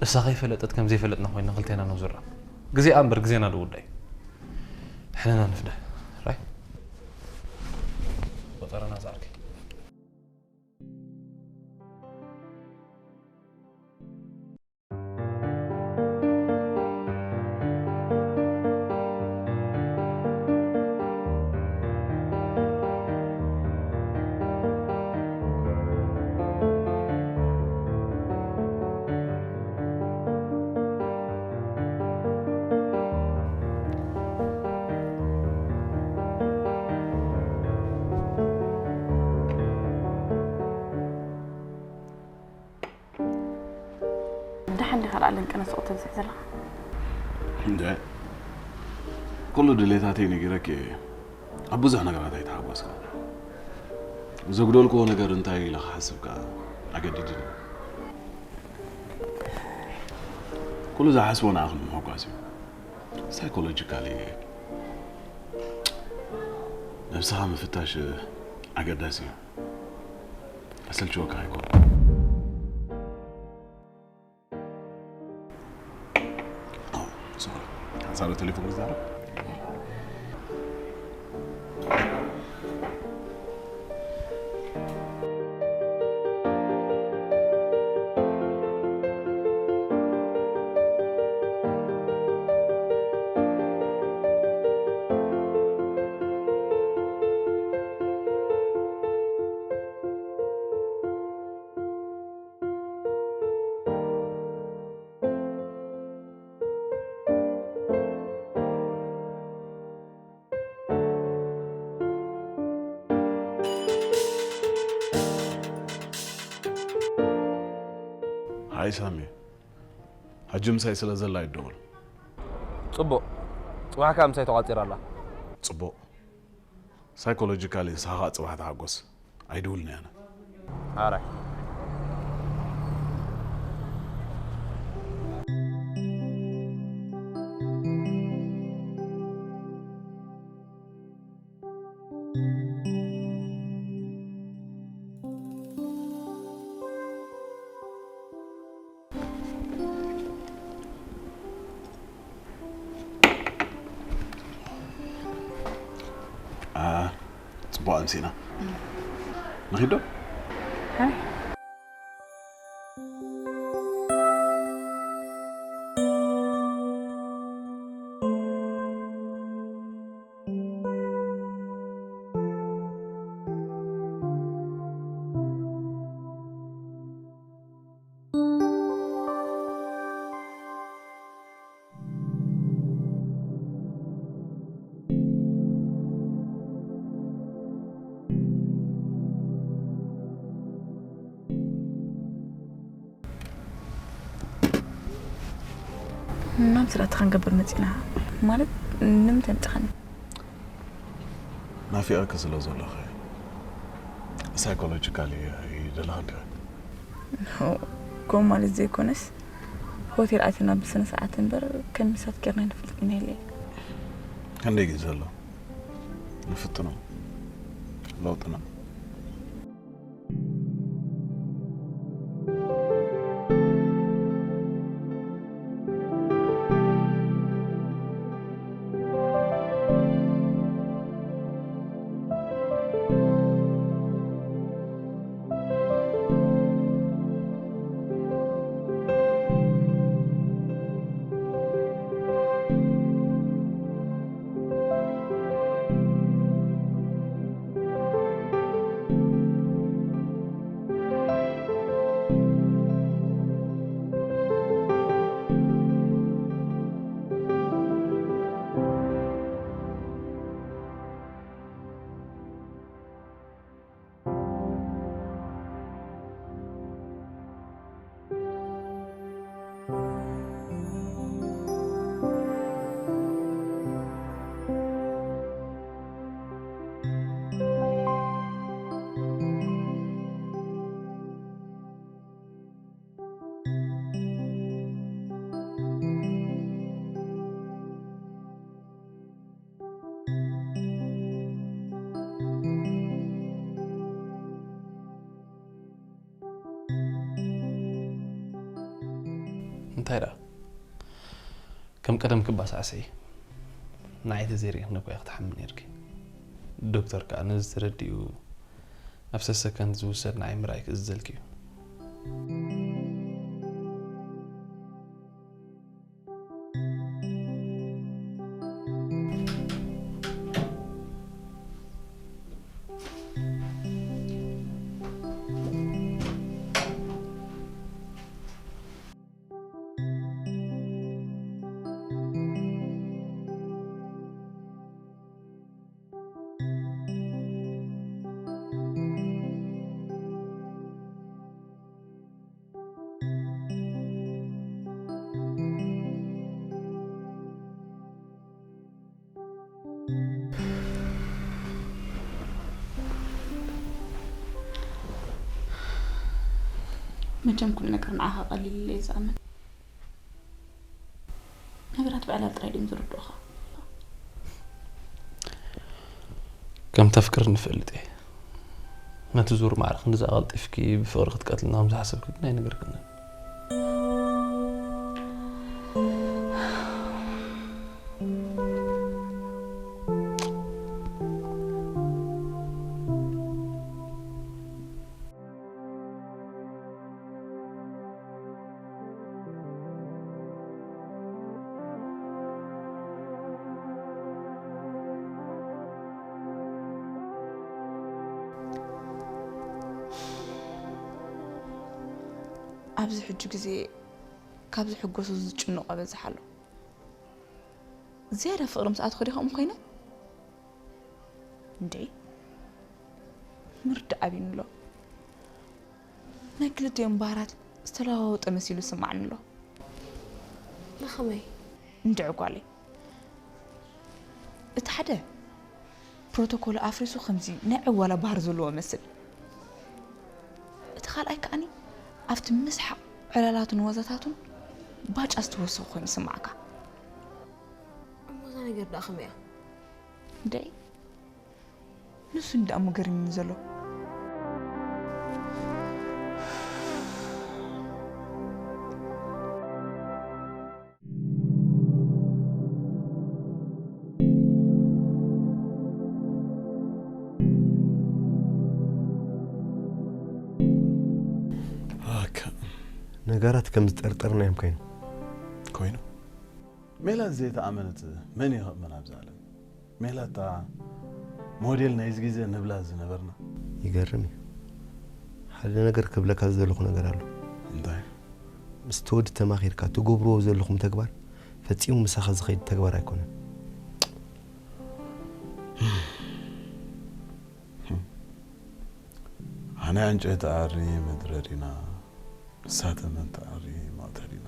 እሳ ከይፈለጠት ከም ዘይፈለጥና ኮይና ንኽልቴና ንዙራ። ግዜኣ እምበር ግዜና ዶ ጉዳይ? ንሕንና ንፍደ። ራይ? ቆጸረና ዝኣርኪ። ደሓን ዲኻ? ለኣለን ቀነ ሱቕ ተብዝሕ ዘለኻ? እንደ ኩሉ ድሌታተይ ነጊረኪ እየ። ኣብ ብዙሕ ነገራት ኣይተሓጎስኩ። ዘጉደልክዎ ነገር እንታይ ኢለ ክሓስብ ከኣ ኣገዲድኒ። ኩሉ ዝሓስቦ ንዓኺ ንምሕጓስ እዩ። ሳይኮሎጂካሊ ነብስኻ ምፍታሽ ኣገዳሲ እዩ። ኣሰልችወካ ኣይኮን። ኦ፣ ሶሪ። ሓንሳብ ቴሌፎን ክዛረብ። ሃይ ሳሚ፣ ሕጂ ምሳይ ስለ ዘላ ይደወል። ጽቡቕ። ጽባሕ ከኣ ምሳይ ተቋጺራ ኣላ። ጽቡቕ። ሳይኮሎጂካሊ ንስኻ ከኣ ጽባሕ ተሓጎስ። ኣይድውልን እየ ኣነ። ሓራይ። አ፣ ጽቡቕ ኣምሲና። ንኺድ ዶ? ሃይ። ናብ ስራሕቲ ክንገብር መጺና። ማለት ንምንታይ መጻኻኒ? ናፊቐኪ ስለ ዘለኹ። ሳይኮሎጂካሊ ይደለኻ እንዲኻ። ከምኡ ማለት ዘይኮነስ፣ ሆቴል ኣቲና ብስነ ስርዓት እምበር ከም ምሳት ጌርና ንፈልጥ ኢና ኢለ። ክንደይ ግዜ ዘሎ? ንፍትኖ። ለውጥና። እንታይ ደኣ ከም ቀደም ክባሳዕሰ እየ። ንዓይ ተዘይርኢኽኒ እኮ እየ ክትሓሚ ነይርኪ። ዶክተር ከኣ ነዚ ተረዲኡ ኣብ ሰሰከንድ ዝውሰድ ንዓይ ምርኣይ ክእዝዘልኪ እዩ። መቸም ኩሉ ነገር ንዓኻ ቀሊል ኢለ እየ ዝኣምን። ነገራት ብዕላል ጥራይ ድዮም ዝርድኡኻ? ከም ተፍቅርኒ እፈልጥ እየ። ነቲ ዙር ማዕረ ክንድዚ ኣቐልጢፍኪ ብፍቕሪ ክትቀትልና ከም ዝሓሰብኪ ግን ኣይነገርክንን። ኣብዚ ሕጂ ግዜ ካብ ዝሕጎሱ ዝጭነቑ በዝሕ ኣሎ። ዝያዳ ፍቕሪ ምስ ኣትኹ ዲኹም ኮይነ? እንዴ፣ ምርዳእ ኣብዩኒ ኣሎ። ናይ ክልቲኦም ባህራት ዝተለዋወጠ መሲሉ ዝስማዓኒ ኣሎ። ንኸመይ? እንድዒ ጓለይ፣ እቲ ሓደ ፕሮቶኮል ኣፍሪሱ ከምዚ ናይ ዕዋላ ባህሪ ዘለዎ መስል። እቲ ካልኣይ ከኣኒ ኣብቲ ምስሓቕ ዕላላቱን ወዘታቱን ባጫ ዝተወሰኹ ኮይኑ ይስምዓካ። እሞ እዛ ነገር ደኣ ከመይ እያ? ደይ ንሱ እንዳ እሞ ገሪምኒ ዘሎ። ኣካ ነገራት ከም ዝጠርጠርና እዮም ኮይኑ። ኮይኑ ሜላት ዘይተኣመነት መን እዩ ከእመን ኣብዚ ዓለም? ሜላታ ሞዴል ናይዚ ግዜ ንብላ ዝነበርና። ይገርም እዩ። ሓደ ነገር ክብለካ ዝደለኹ ነገር ኣሎ። እንታይ? ምስቲ ወዲ ተማኺርካ ትገብርዎ ዘለኹም ተግባር ፈጺሙ ምሳኻ ዝኸይድ ተግባር ኣይኮነን። ኣነ ዕንጨይቲ ኣሪ መድረዲና፣ ንሳ ተመን ትኣሪ መቕተሊና።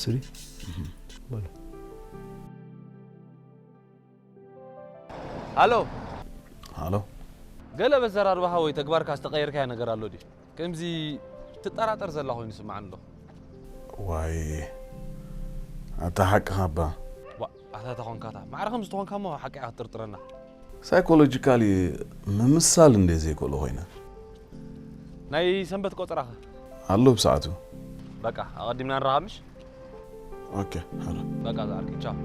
ስሪ በሉ። ሃሎ። ሃሎ። ገለ በዘራርባኻ ወይ ተግባርካ ዝተቐየርካዮ ነገር ኣሎ ድዩ? ከምዚ ትጠራጠር ዘላ ኮይኑ ይስምዓኒ ኣሎ። ዋይ፣ ኣታ ሓቅኻ እባ። ዋ፣ ኣታ ተኾንካታ። ማዕረ ከም ዝተኾንካ እሞ ሓቂ ኢኻ ክትጥርጥረና። ሳይኮሎጂካሊ ምምሳል እንደ ዘይክእሎ ኮይነ። ናይ ሰንበት ቆጸራኸ? ኣሎ ብሰዓቱ። በቃ፣ ኣቐዲምና ንራኸብ ምሽ? ኦኬ፣ ሃሎ። በቃ፣ ዝዓርከይ፣ ቻው።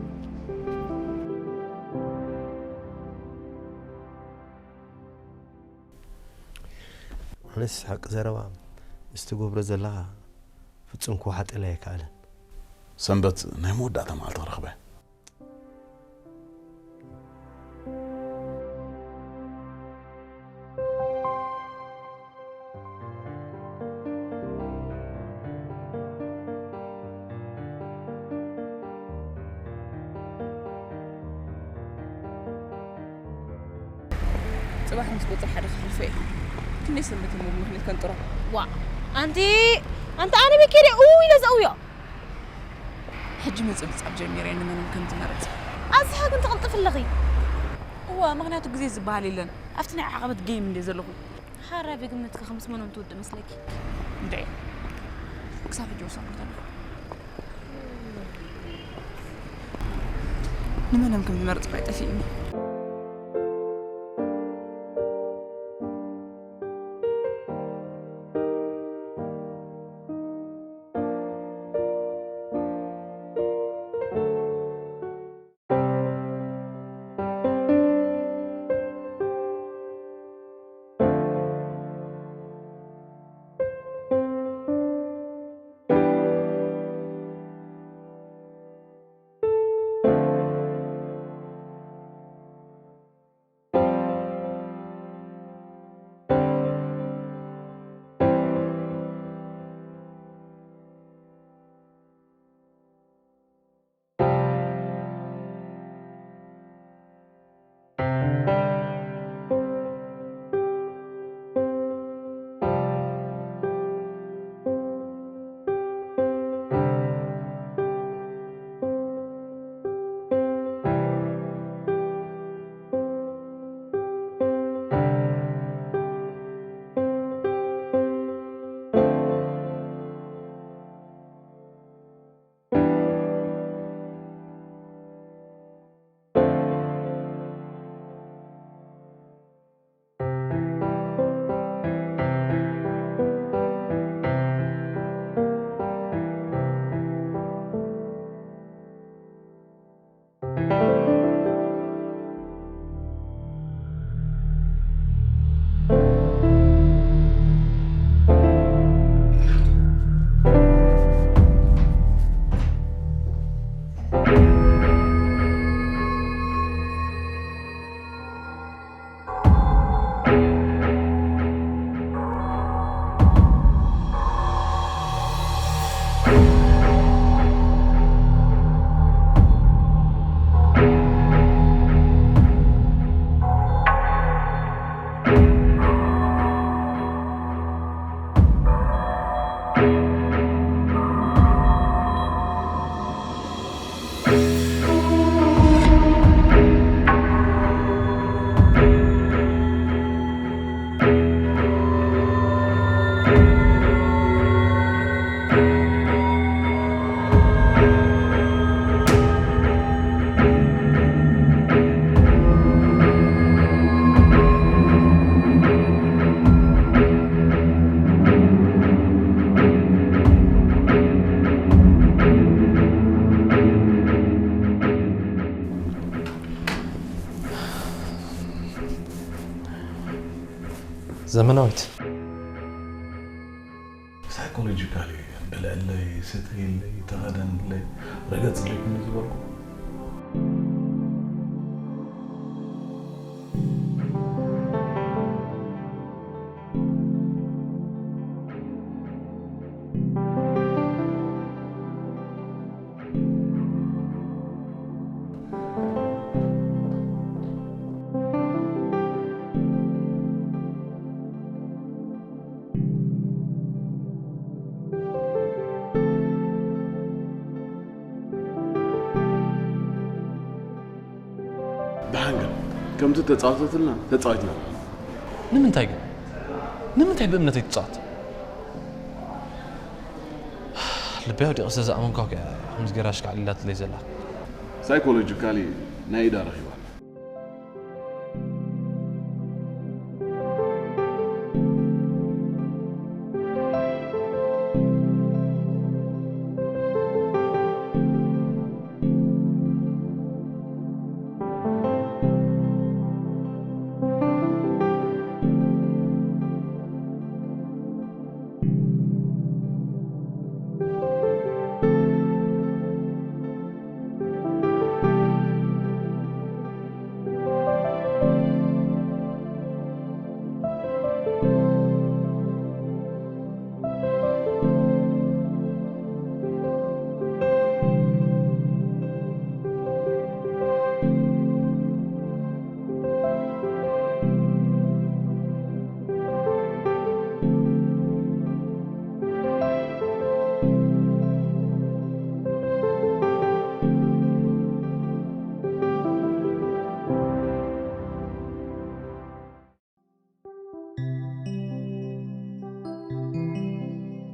ኣነስ ሓቂ ዘረባ ምስ ትገብሮ ዘለኻ ፍጹም ክወሓጠለይ ኣይከኣለን። ሰንበት ናይ መወዳእታ መዓልቲ ክረኽበ። ጽባሕ ምስ ቆጽሪ ሓደ ክሓልፎ እየ። ክንደይ ሰንበት እሞ ብምኽንያት ከንጥሮ? ዋ፣ ኣንቲ፣ ኣንቲ ኣነ ቤት ከይደ እው ኢለ ዘእውዮ። ሕጂ ምጽብጻብ ጀሚረ እየ ንመን ከም ትመርጽ። ኣዝሓ ግን ትቕልጥፊ ኣለኺ። እዋ፣ ምኽንያቱ ግዜ ዝበሃል የለን። ኣብቲ ናይ ዓቐበት ጌም እንደ ዘለኹ። ሓራይ ብግምትኪ ምስ መኖም ትውድእ መስለኪ? እንደ ክሳብ ሕጂ ወሰንኩ ዘለኹ። ንመን ከም ዝመርጽ እኳ ኣይጠፍእኒ። ዘመናዊት። ሳይኮሎጂካሊ ብልዕለይ፣ ስተይለይ፣ ተኸደንለይ፣ ረገጽለይ ክንዲ ዝበልኩ። ከምቲ ተጻወተትልና ተጻዊትና። ንምንታይ ግን? ንምንታይ ብእምነተይ ትጻወት? ልበይ ኣውዲቐ ስለ ዝኣመንኳ እኮ እያ ከምዚ ገይራ ኣሽካዕሊላትለይ ዘላ። ሳይኮሎጂካሊ ናይ ኢዳ ረኺባ።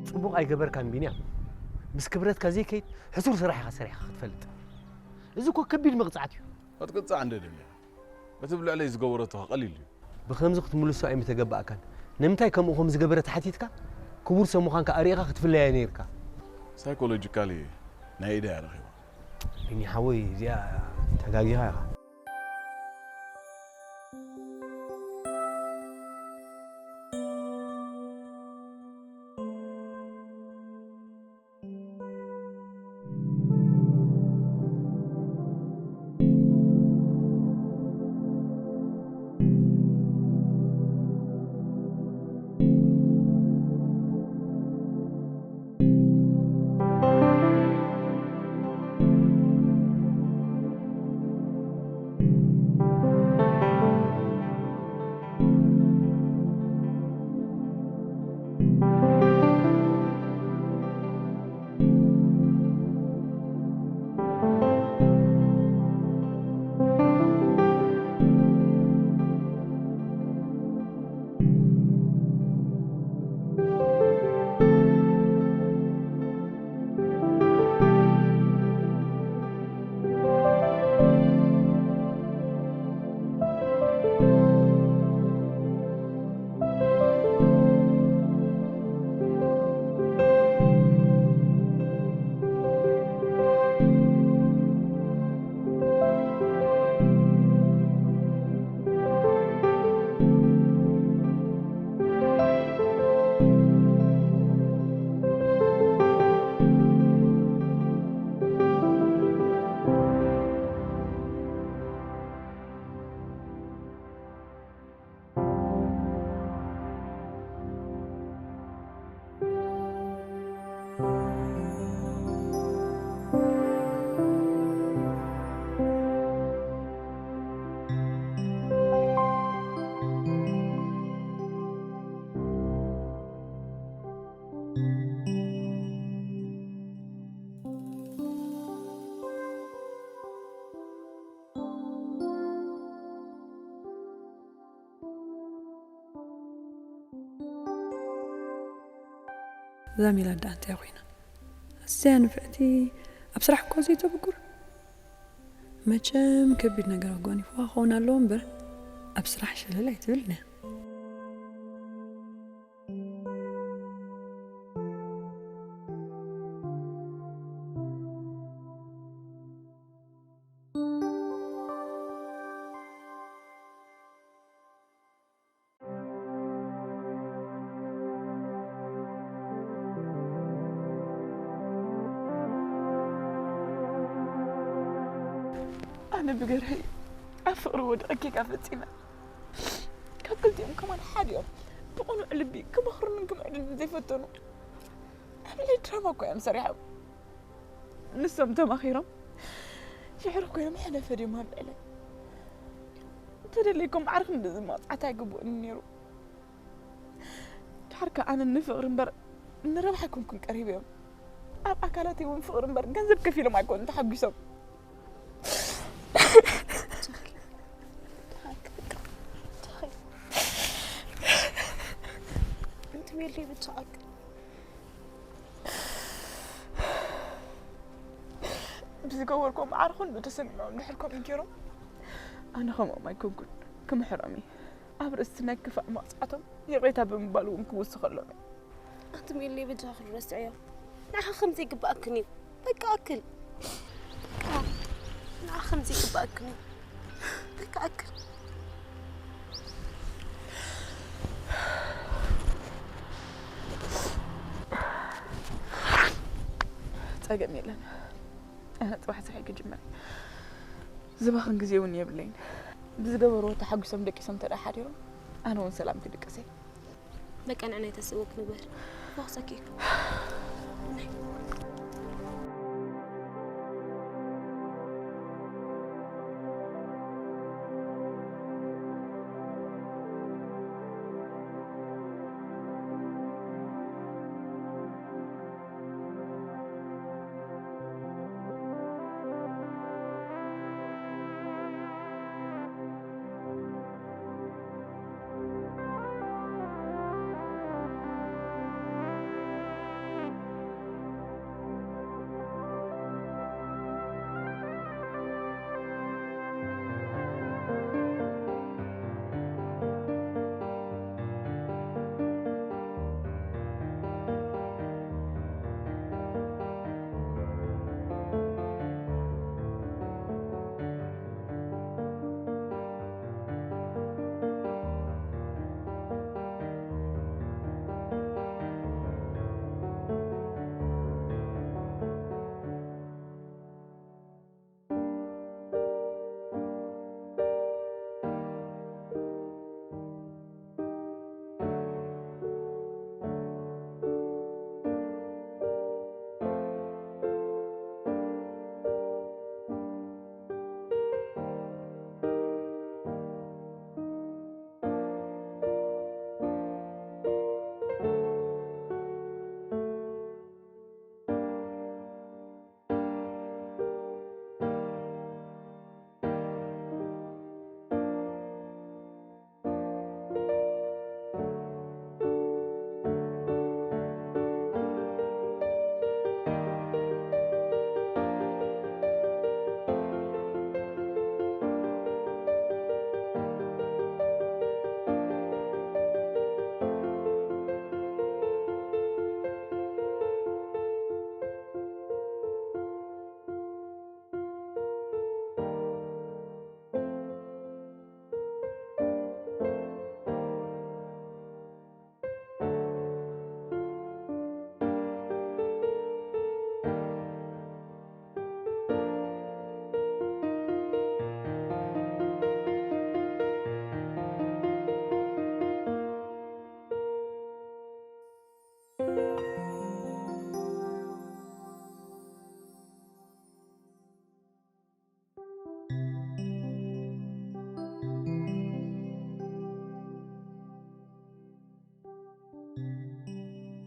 ጽቡቕ ኣይገበርካን ቢንያም። ምስ ክብረትካ ዘይከይድ ሕሱር ስራሕ ኢኻ ሰሪሕካ ክትፈልጥ። እዚ እኮ ከቢድ መቕጻዕቲ እዩ። ክትቅጻዕ እንደ ደልያ እቲ ብልዕለይ ዝገበረቶ ቀሊል እዩ። ብኸምዚ ክትምልሶ ኣይምተገባእካን። ንምንታይ ከምኡ ከም ዝገበረ ተሓቲትካ ክቡር ሰብ ምዃንካ ኣርኢኻ ክትፍለያ ነይርካ። ሳይኮሎጂካሊ ናይ ኢዳ እያ ረኺባ። ቢኒ ሓወይ እዚኣ ተጋጊኻ ኢኻ። እዛ ሜላት ደኣ እንታይ ኮይና? ኣዝያ ንፍዕቲ፣ ኣብ ስራሕ እኳ ዘይተበግር። መቸም ከቢድ ነገር ኣጓኒፍዋ ክኸውን ኣለዎ እምበር፣ ኣብ ስራሕ ሸለል ኣይትብልን እያ። ኣነ ብገርሀይ ኣብ ፍቕሪ ወድቐ ጌጋ ፈጺመ። ካብ ክልቲኦም ከማን ሓዲኦም ብቕኑዕ ልቢ ክመኽሩንን ክምዕዱንን ዘይፈተኑ። ኣብ ልዕሊ ድራማ እኮ እዮም ሰሪሖም። ንሶም ተማኺሮም የዕሩኽ ኮይኖም ሕነ ፈድዮም ኣብ ልዕለይ። እንተደለይኩም ዓርኪ እንደዚ መቕጻዕቲ ኣይግብኡን ነይሩ። ድሓር ከኣ ኣነ ንፍቕሪ እምበር ንረብሓ ኣይኮንኩን ቀሪበዮም። ኣብ ኣካላተይ እውን ፍቕሪ እምበር ገንዘብ ከፊሎም ኣይኮኑን ተሓጒሶም። ድሓር ብዝገበርክዎ መዓር ኩሉ ተሰሚዖም ድሕር ከምኡ ገይሮም። ኣነ ከምኦም ኣይኮንኩን፣ ክምሕሮም እየ። ኣብ ርእሲ ናይ ክፋእ መቕጻዕቶም ይቕሬታ ብምባል እውን ክውስኸሎም እየ። ኣንቲ ሜሊ፣ በጃኺ ረስዕዮ። ንዓኺ ከም ዘይግባኣክን እዩ። በቃ ኣክል። በቃ ንዓኺ ከም ዘይግባኣክን እዩ። በቃ ኣክል። ጸገም የለን። ኣነ ጽባሕ ስራሐይ ክጅምር። ዝባኽን ግዜ እውን የብለይን። ብዝገበርዎ ተሓጒሶም ደቂሶም እንተ ደኣ ሓዲሮም፣ ኣነ እውን ሰላም ክድቅስ እየ። በቃ ንዕና ኣይተስእዎ ክንግበር። ፈኽሰኪ።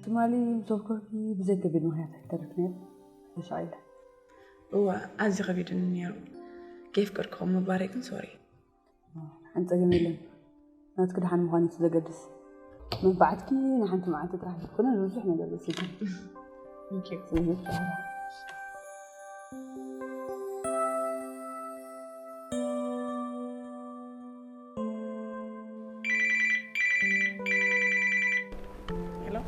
ትማሊ ምስ ወከልኩ ብዘይ ከቢድ ምኽንያት ኣይተረፍናዮ። ተሻቒለ። እወ፣ ኣዝዩ ከቢድኒ ነይሩ። ከየፍቀድኩኹም ምባረይ ግን ሶሪ። ሓንቲ ጸገም የለን። ናትኪ ደሓን ምዃን እዩ ዘገድስ። መንፋዓትኪ ንሓንቲ መዓልቲ ጥራሕ ዘይኮነ ንብዙሕ ነገር ዘስግእ። Thank you። ስለዚ ይባላል። Hello?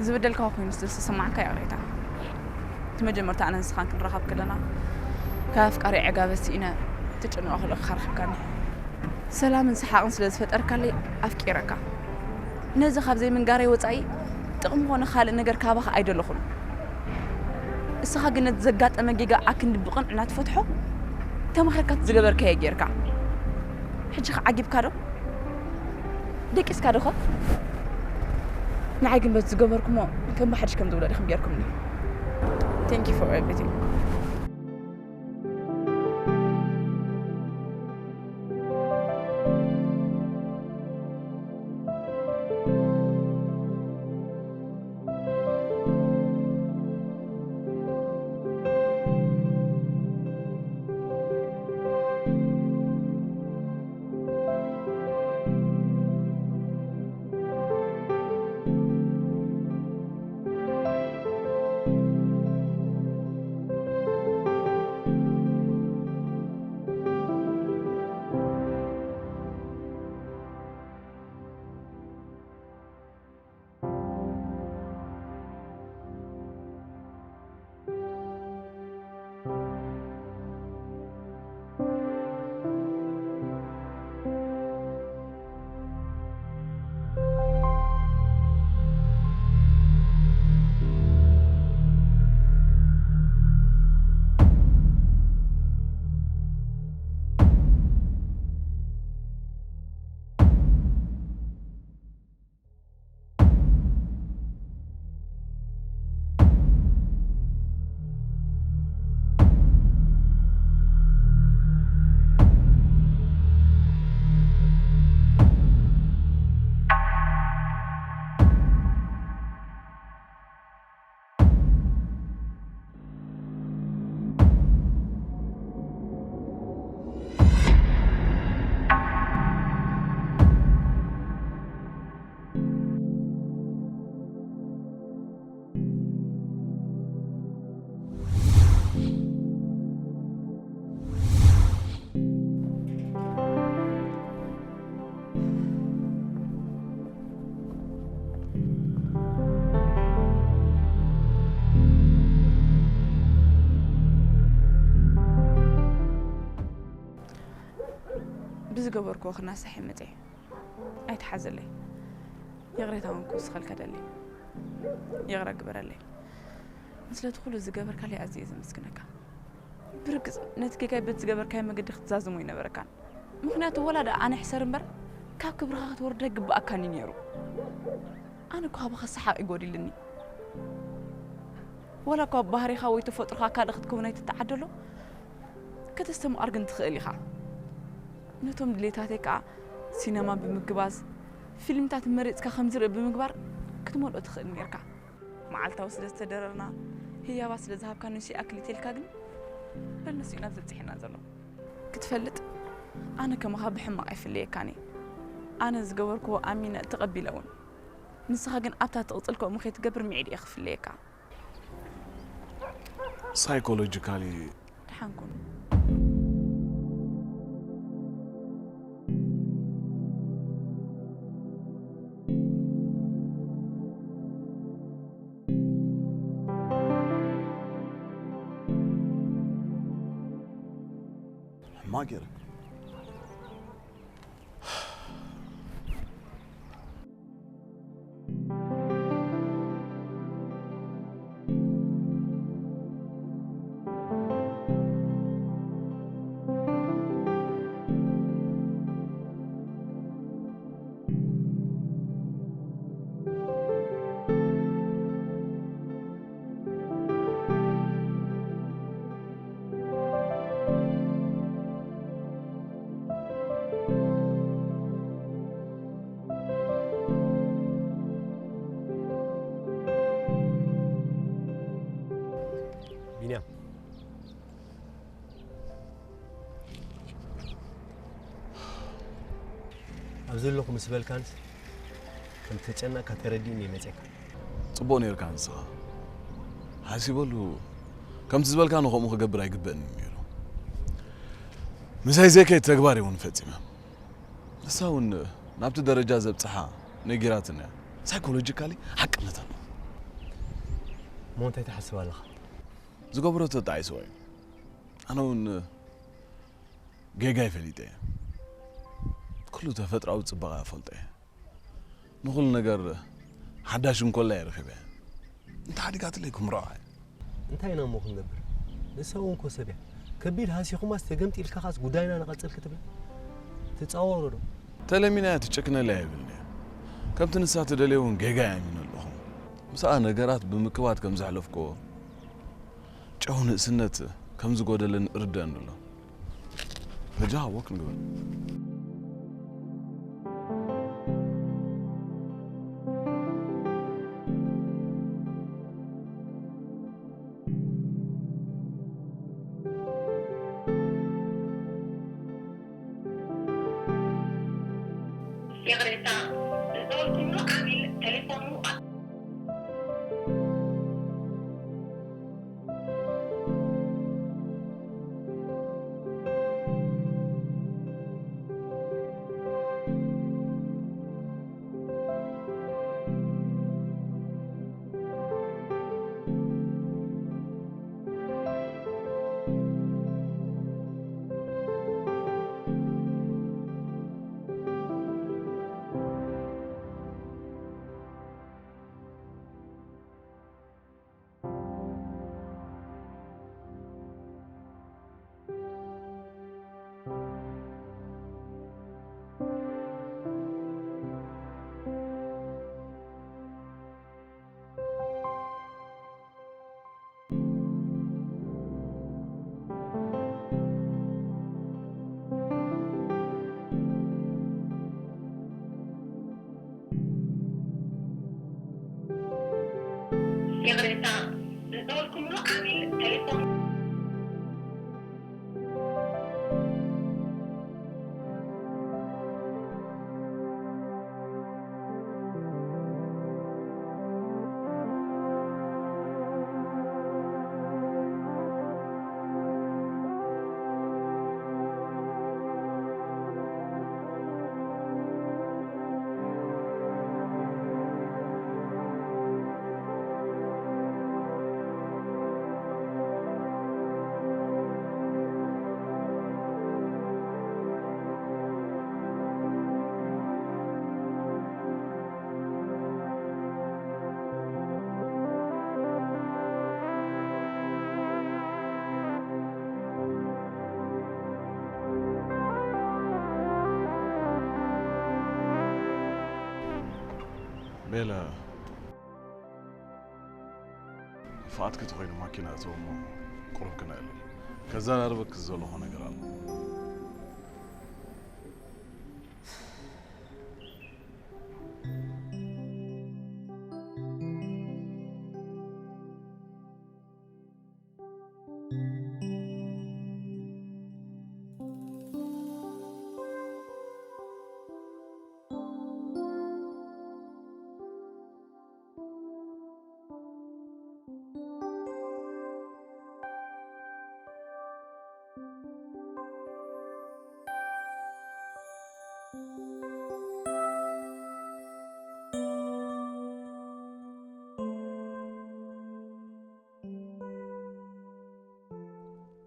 ዝበደልካዎ ኮይኑ ስለ ዝተሰማዕካ ይቕሬታ። እቲ መጀመርታ ኣነ ንስኻን ክንራኸብ ከለና ካብ ኣፍቃሪ ዕጋበ ስኢነ ተጨኒቐ ከለኹ ኢኻ ረኺብካኒ። ሰላምን ሰሓቕን ስለ ዝፈጠርካለይ ኣፍቂረካ። ነዚ ካብ ዘይምንጋረይ ወጻኢ ጥቕሚ ኮነ ካልእ ነገር ካባኻ ኣይደለኹን። እስኻ ግን ነቲ ዘጋጠመ ጌጋ ኣክንዲ ብቕንዕ እናትፈትሖ ተማኺርካ እቲ ዝገበርካዮ ጌርካ። ሕጂ ኸ ዓጊብካ ዶ? ደቂስካ ዶ ኸ? ንዓይ ግን በቲ ዝገበርኩሞ ከም ብሓድሽ ከም ዝውለድ ኢኹም ጌርኩምኒ። Thank you for everything. ብዝገበርክዎ ክናሳሕ እየ መፅየ። ኣይትሓዘለይ። ይቕሬታ እውን ክውስኸልካ ደሊ። ይቕረ ግበረለይ። ስለቲ ኩሉ ዝገበርካለይ ኣዝየ እየ ዘመስግነካ። ብርግጽ ነቲ ጌጋይ በቲ ዝገበርካዮ መገዲ ክትዛዝሞ ኣይነበረካን። ምኽንያቱ ወላ ደኣ ኣነ ሕሰር እምበር ካብ ክብርኻ ክትወርድ ኣይግብኣካን እዩ ነይሩ። ኣነ እኮ ካባኻ ሰሓቕ እዩ ጎዲልኒ። ወላ እኳ ባህሪኻ ወይ ተፈጥሮኻ ካልእ ክትከውን ኣይትተዓደሎ፣ ከተስተምቓር ግን ትኽእል ኢኻ። ነቶም ድሌታተይ ከኣ ሲነማ ብምግባዝ፣ ፊልምታት መሪጽካ ከም ዝርኢ ብምግባር ክትመልኦ ትኽእል ኔርካ። መዓልታዊ ስለ ዝተደረርና፣ ህያባት ስለ ዝሃብካኒ ንሱ ይኣክል እተልካ ግን፣ በል ንሱ እዩ ናብ ዘብጽሐና ዘሎ። ክትፈልጥ፣ ኣነ ከማኻ ብሕማቕ ኣይፍለየካን እየ። ኣነ ዝገበርክዎ ኣሚነ ተቐቢለ እውን። ንስኻ ግን ኣብታ ትቕጽል ከምኡ ከይትገብር ምዒድ እየ ክፍለየካ። ሳይኮሎጂካሊ ደሓን ኩን። ሕማቅ ገይረ። ቢንያም፣ ኣብ ዘለኹ ምስ በልካንስ ከም ተጨነቕካ ተረዲእኒ እየ መፅየካ። ጽቡቕ ነይርካ ንስኻ። ሓሲበሉ፣ ከምቲ ዝበልካኒ ከምኡ ክገብር ኣይግበእን እዩ ነይሩ። ምሳይ ዘይከይድ ተግባር እውን ፈጺመ። ንሳ እውን ናብቲ ደረጃ ዘብጽሓ ነጊራትኒ እያ። ሳይኮሎጂካሊ ሓቅነት ኣለዎ። እሞ እንታይ ትሓስብ ኣለኻ? ዝገብሮ ተጣዒስዎ እዩ። ኣነ እውን ጌጋይ ፈሊጠ እየ። ኩሉ ተፈጥራዊ ጽባቐ እፈልጦ እየ። ንኹሉ ነገር ሓዳሽ እንኮላ እየ ረኺበ። እንታይ ሓዲጋትለይ ክምርዖ እየ። እንታይ ኢና እሞ ክንገብር? ንሳ እውን ኮ ሰብ እያ። ከቢድ ሃሲኹማስ ተገምጢልካ ኻስ ጉዳይና ንቐጽል ክትብል ትጻወሮ ዶ? ተለሚናያ ትጨክነለይ ኣይብልን እየ። ከምቲ ንሳ ትደልዮ እውን ጌጋ እየ ኣሚነ ኣለኹ። ምስኣ ነገራት ብምክባድ ከም ዘሕለፍክዎ፣ ጨው ንእስነት ከም ዝጎደለኒ እርደአኒ ኣሎ። በጃኻ ወክ ንግበር። ይቕሬታ፣ ዝደወልኩምሉ ዓሚል ቴሌፎኑ ይቕሬታ፣ ዝደወልኩምሉ ዓሚል ቴሌፎን ቤላ፣ ንፍቓድኪ ተኾይኑ ማኪና እተው እሞ ቁሩብ ክነዕልል። ከዘራርበኪ ዝደለኹ ነገር ኣሎ።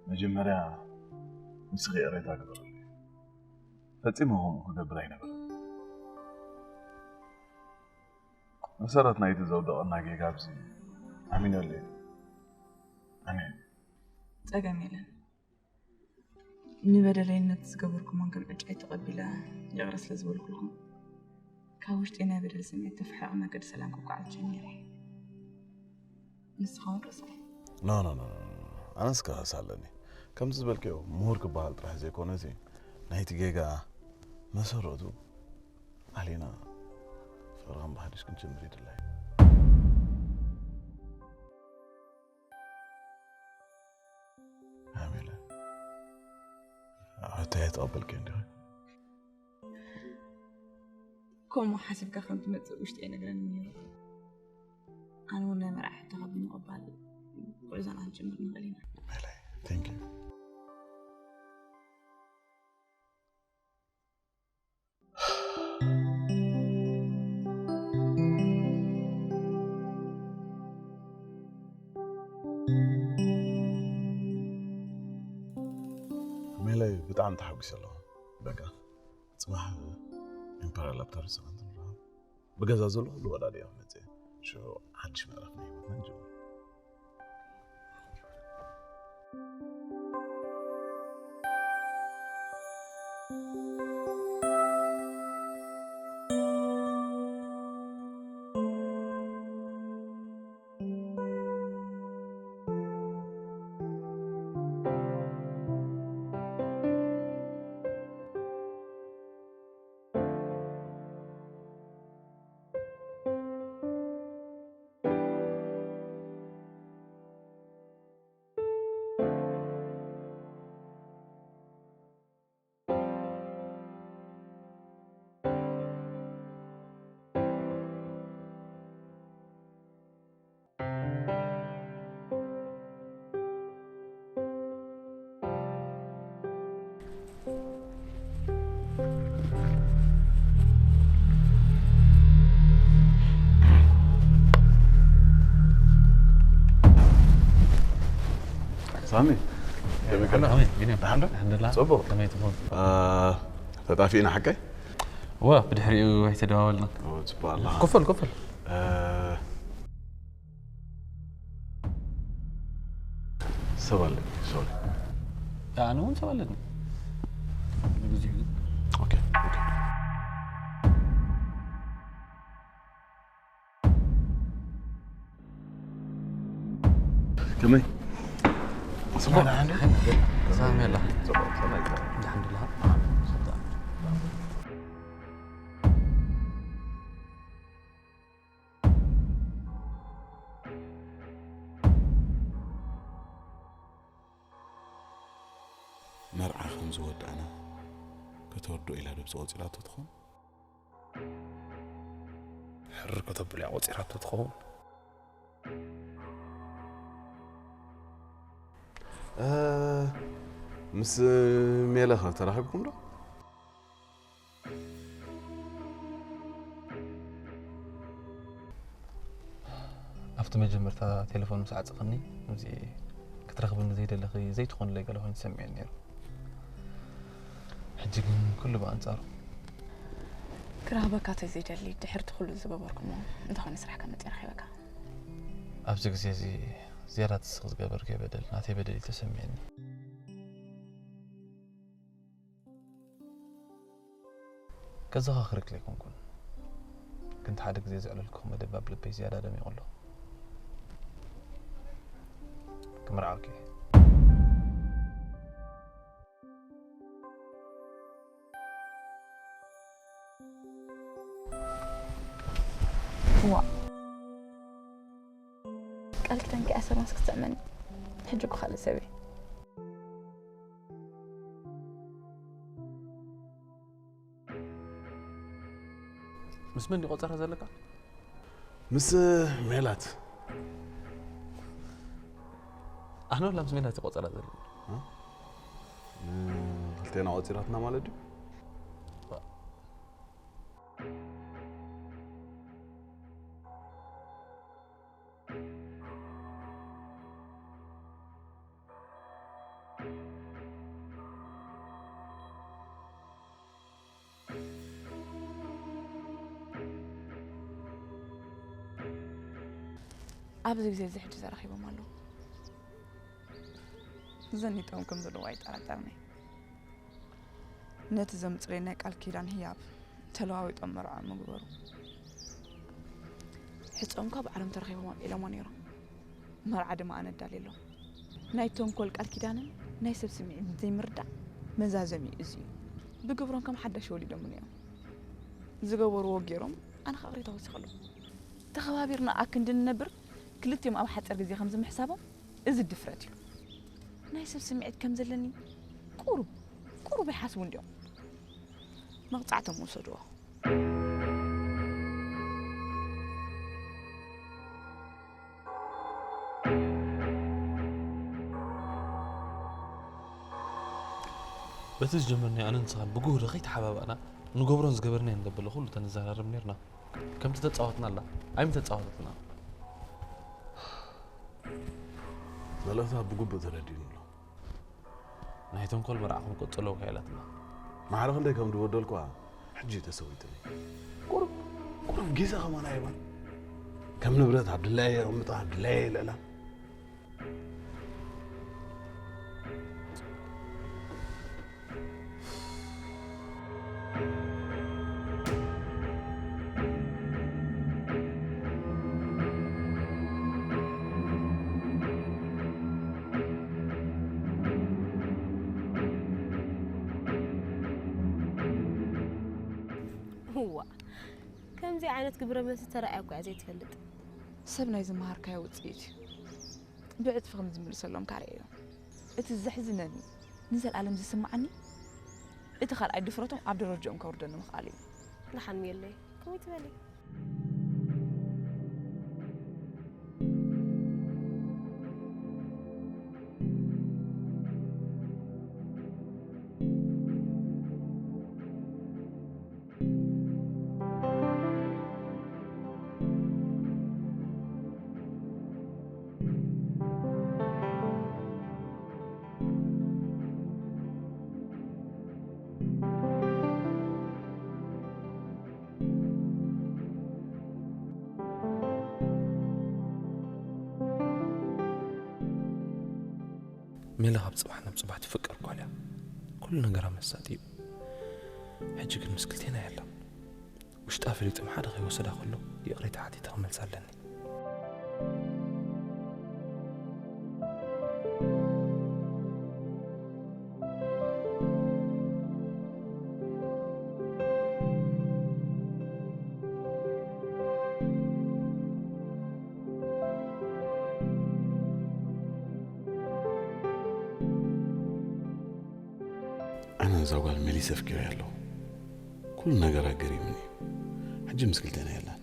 መጀመርያ ንስኺ ይቕሬታ ግበረለይ። ፈጺመ ከምኡ ክገብር ኣይነበረን። መሰረት ናይቲ ዘውደቐና ጌጋ ኣብዚ ኣሚነሉ እየ። ኣሜን። ጸገም የለን። ንበደለይነት ዝገበርኩሞን ከም ዕጫይ ተቐቢለ ይቕረ ስለ ዝበልኩልኩም፣ ካብ ውሽጢ ናይ በደል ስምዒት ተፈሒቑ መገዲ ሰላም ክጓዓዝ ጀሚረ። ንስኻ እውን ርእስኻ። ኖ፣ ኖ፣ ኖ፣ ኖ፣ ኖ። ኣነስ ክኸስ ኣለኒ። ከምዚ ዝበልክዮ ምሁር ክበሃል ጥራሕ ዘይኮነ፣ እዚ ናይቲ ጌጋ መሰረቱ ኣሊና ፍቕርኻን ብሓድሽ ክንጅምር ይድላይ። ኣሜለ፣ ሕቶይ ኣይተቐበልክዮን ዲኺ? ከምኡ ሓሲብካ ከም ትመጽእ ውሽጢ ኣይነግረንን ነይሩ። ኣነ እውን ናይ መርዓ ሕቶኻ ብምቕባል ጉዕዞና ክንጅምር ንኽእል ኢና። ሜለ፣ thank you። ብጣዕሚ ተሓጒሰ ኣለኹ። በቃ፣ ጽባሕ ኢምፐርያል ላብቶሪ ሰቐንት ንረኸብ። ብገዛ ዘሎ ኩሉ ወዳዲኦ መጽእ። ሽዑ ሓድሽ ምዕራፍ ናይ ህይወትና ንጅምር። ሳሚ፣ ከመይ ከመይ? ከመይ? ቢንያም፣ ደሓን ዶ? ኣልሓምዱሊላህ። ጽቡቕ። ከመይ ትኾን? አ፣ ተጣፊእና ሓቀይ? እወ፣ ብድሕሪኡ ኣይተደዋወልና። ኦ፣ ጽቡቕ ኣላ። ክፈል፣ ክፈል። አ፣ ሰብ ኣለኒ፣ ሶሪ። ኣነ እውን ሰብ ኣለኒ። ንግዚኡ ግን። ኦኬ፣ ኦኬ። ከመይ? ጽቡቕ። ሰላም የላ። ጽቡቕ፣ ሰላም። ኣልሓምዱሊላህ። መርዓ ከም ዝወዳእና ከተወድኦ ኢላ ዶ ብዝቆጺራቶ ትኾን? ሕርር ከተብሎ እያ ቆጺራቶ ትኸውን። እ፣ ምስ ሜለኸ ተራኺብኩም ዶ? ኣብቲ መጀመርታ ቴሌፎን ምስ ዓጸኸኒ፣ ከምዚ ክትረኽብኒ ዘይደለኺ ዘይትኾንለይ ገለ ኮይኑ ተሰሚዑኒ ነይሩ። ሕጂ ግን ኩሉ ብኣንጻሩ። ክረኽበካ ተዘይደሊ፣ ድሕርቲ ኩሉ ዝገበርኩሞ፣ እንተኾነ ስራሕካ መጺአ ረኺበካ። ኣብዚ ግዜ እዚ ዝያዳ ትስቕ ዝገበርክዮ በደል፣ ናተይ በደል እዩ ተሰሚዑኒ። ከዘኻኽረኪ ኣይኮንኩን፣ ግን እቲ ሓደ ግዜ ዘዕለልኩኺ መደብ ኣብ ልበይ ዝያዳ ደሚቑ ኣሎ። ክምርዓወኪ እየ። ዋእ። ቃል ኪዳን ከይኣሰርናስ ክትስዕመኒ። ሕጂ እኮ ካልእ ሰብ እየ። ምስ መን እዩ ቆጸራ ዘለካ? ምስ ሜላት። ኣነ ወላ ምስ ሜላት እዩ ቆጸራ ዘለኒ። እ? ንክልቴና ቆጺራትና ማለት ድዩ? ኣብዚ ግዜ እዚ ሕጂ ተራኺቦም ኣለዉ። ዘኒጦም ከም ዘለዉ ኣይጠራጠርን እየ። ነቲ ዘምጽለይ ናይ ቃል ኪዳን ህያብ ተለዋዊጦም መርዓኦም ምግበሩ። ሕጸኦም ካብ ዓለም ተረኺቦም ኣብዒሎሞ ነይሮም። መርዓ ድማ ኣነ ኣዳልየሎም። ናይ ተንኮል ቃል ኪዳንን ናይ ሰብ ስምዒት ዘይምርዳእ መዛዘሚኡ እዚ እዩ። ብግብሮም ከም ሓዳሽ ወሊዶምኒ እዮም። ዝገበርዎ ገይሮም ኣነ ከዓ ቅሬታ ወሲኸሎም። ተኸባቢርና ኣክንዲ ንነብር ክልቲኦም ኣብ ሓፂር ግዜ ከምዚ ምሕሳቦም እዚ ድፍረት እዩ። ናይ ሰብ ስምዒት ከም ዘለኒ ቁሩብ ቁሩብ ይሓስቡ እንዲዮም። መቕፃዕቶም ውሰድዎ። በቲ ዝጀመርናዮ ኣነ ንስኻን ብጉህዶ ከይተሓባባእና ንገብሮን ዝገበርናዮን ደበለ ኩሉ ተንዘራረብ ነርና። ከምቲ ተጻወትናላ ኣይምተጻወተትና። መልእኽታ ብግቡእ ተረዲኡኒ ኣሎ። ናይ ተንኮል ብርዕኹም ቅጽሎ ከይለትና። ማዕረ ክንደይ ከም ዝበደልኩዋ ሕጂ ተሰዊትኒ። ቁሩብ፣ ቁሩብ ግዜ ከማን ኣይባን። ከም ንብረት ኣብ ድላየ የቐምጣ፣ ኣብ ድላየ የልዕላ። እዋ፣ ከምዚ ዓይነት ግብረ መልሲ ተራእያ እኮ እያ ዘይትፈልጥ። ሰብ ናይ ዝመሃርካዮ ውጽኢት እዩ። ብዕጽፊ ከም ዝምልሰሎም ካርኤዮ። እቲ ዘሕዝነኒ፣ ንዘለኣለም ዝስምዓኒ፣ እቲ ካልኣይ ድፍረቶም ኣብ ደረጃኦም ከውርደኒ ምኽኣል እዩ። ደሓን ሜለይ፣ ከመይ ትበሊ? ሜላ ካብ ጽባሕ ናብ ጽባሕ ትፍቀር ጓል እያ። ኩሉ ነገራ መሳጢ እዩ። ሕጂ ግን ምስ ክልቴና የላን። ውሽጣ ፈሊጡ ሓደ ከይወሰዳ ከሎ ይቕሬታ ሓቲተ ክመልሳ ኣለኒ። ኣነ ነዛ ጓል መሊሰ ኣፍቂረያ ኣለኹ። ኩሉ ነገራ ገሪሙኒ እዩ። ሕጂ ምስ ክልቴና የላን።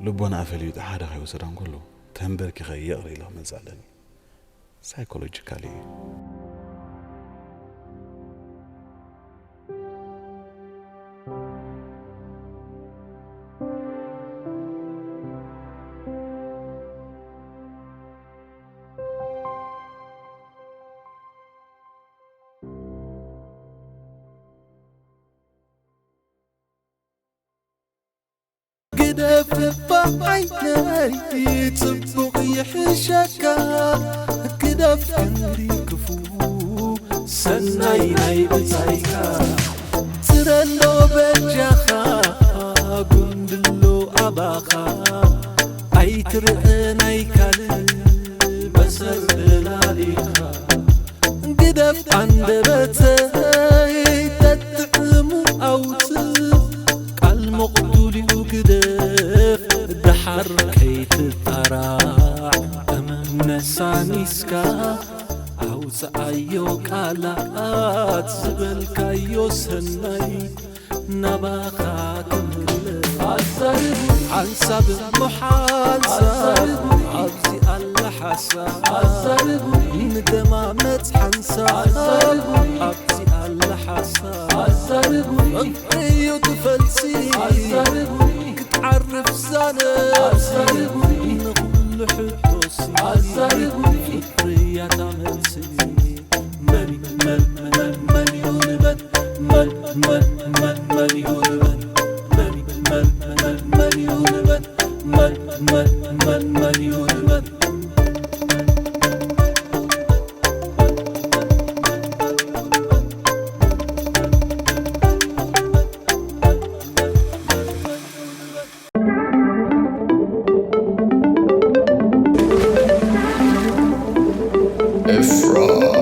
ልቦናኣ ፈሊጡ ሓደ ከይወሰዳ እንከሎ ተንበርኪኸ ይቕረ ኢለ ክመልሳ ኣለኒ። ሳይኮሎጂካሊ እዩ። ግደፍ እባ ዓይነይ ጽቡቕ ይሕሸካ፣ ግደፍ ክንዲ ክፉ ሰናይ ናይ ብጻይካ። ትረሎ በጃኻ፣ ጉንድሎ ኣባኻ፣ ኣይትርእ ናይ ካልእ በሰር ልላሊኻ። ግደፍ ኣንደበተይ ተጥዕሙ ኣውጽእ፣ ቃል መቕቱል እዩ ግደፍ ደሓር ከይትጣራዕ። እመን ነሳኒስካ ኣውጽኣዮ ቃላት ዝበልካዮ ሰናይ ናባኻ ክምለስ። ሓንሳብ እሞ ሓንሳብ ኣብዚ ኣላ ሓሳብ ንደማመጽ ሓንሳብ ኣብዚ ኣላ ሓሳብ ፍቕሪ እዩ ትፈልሲ ክትዓርፍ ዛነብሲ ንኹሉ ሕቶሲ ፍቕሪ እያ ታመልሲ። መን መን መን መን እዩ ንበል መን መን መን መን እዩ ንበል መን መን መን መን እዩ ንበል መን መን መን መን እዩ ንበል። Efra.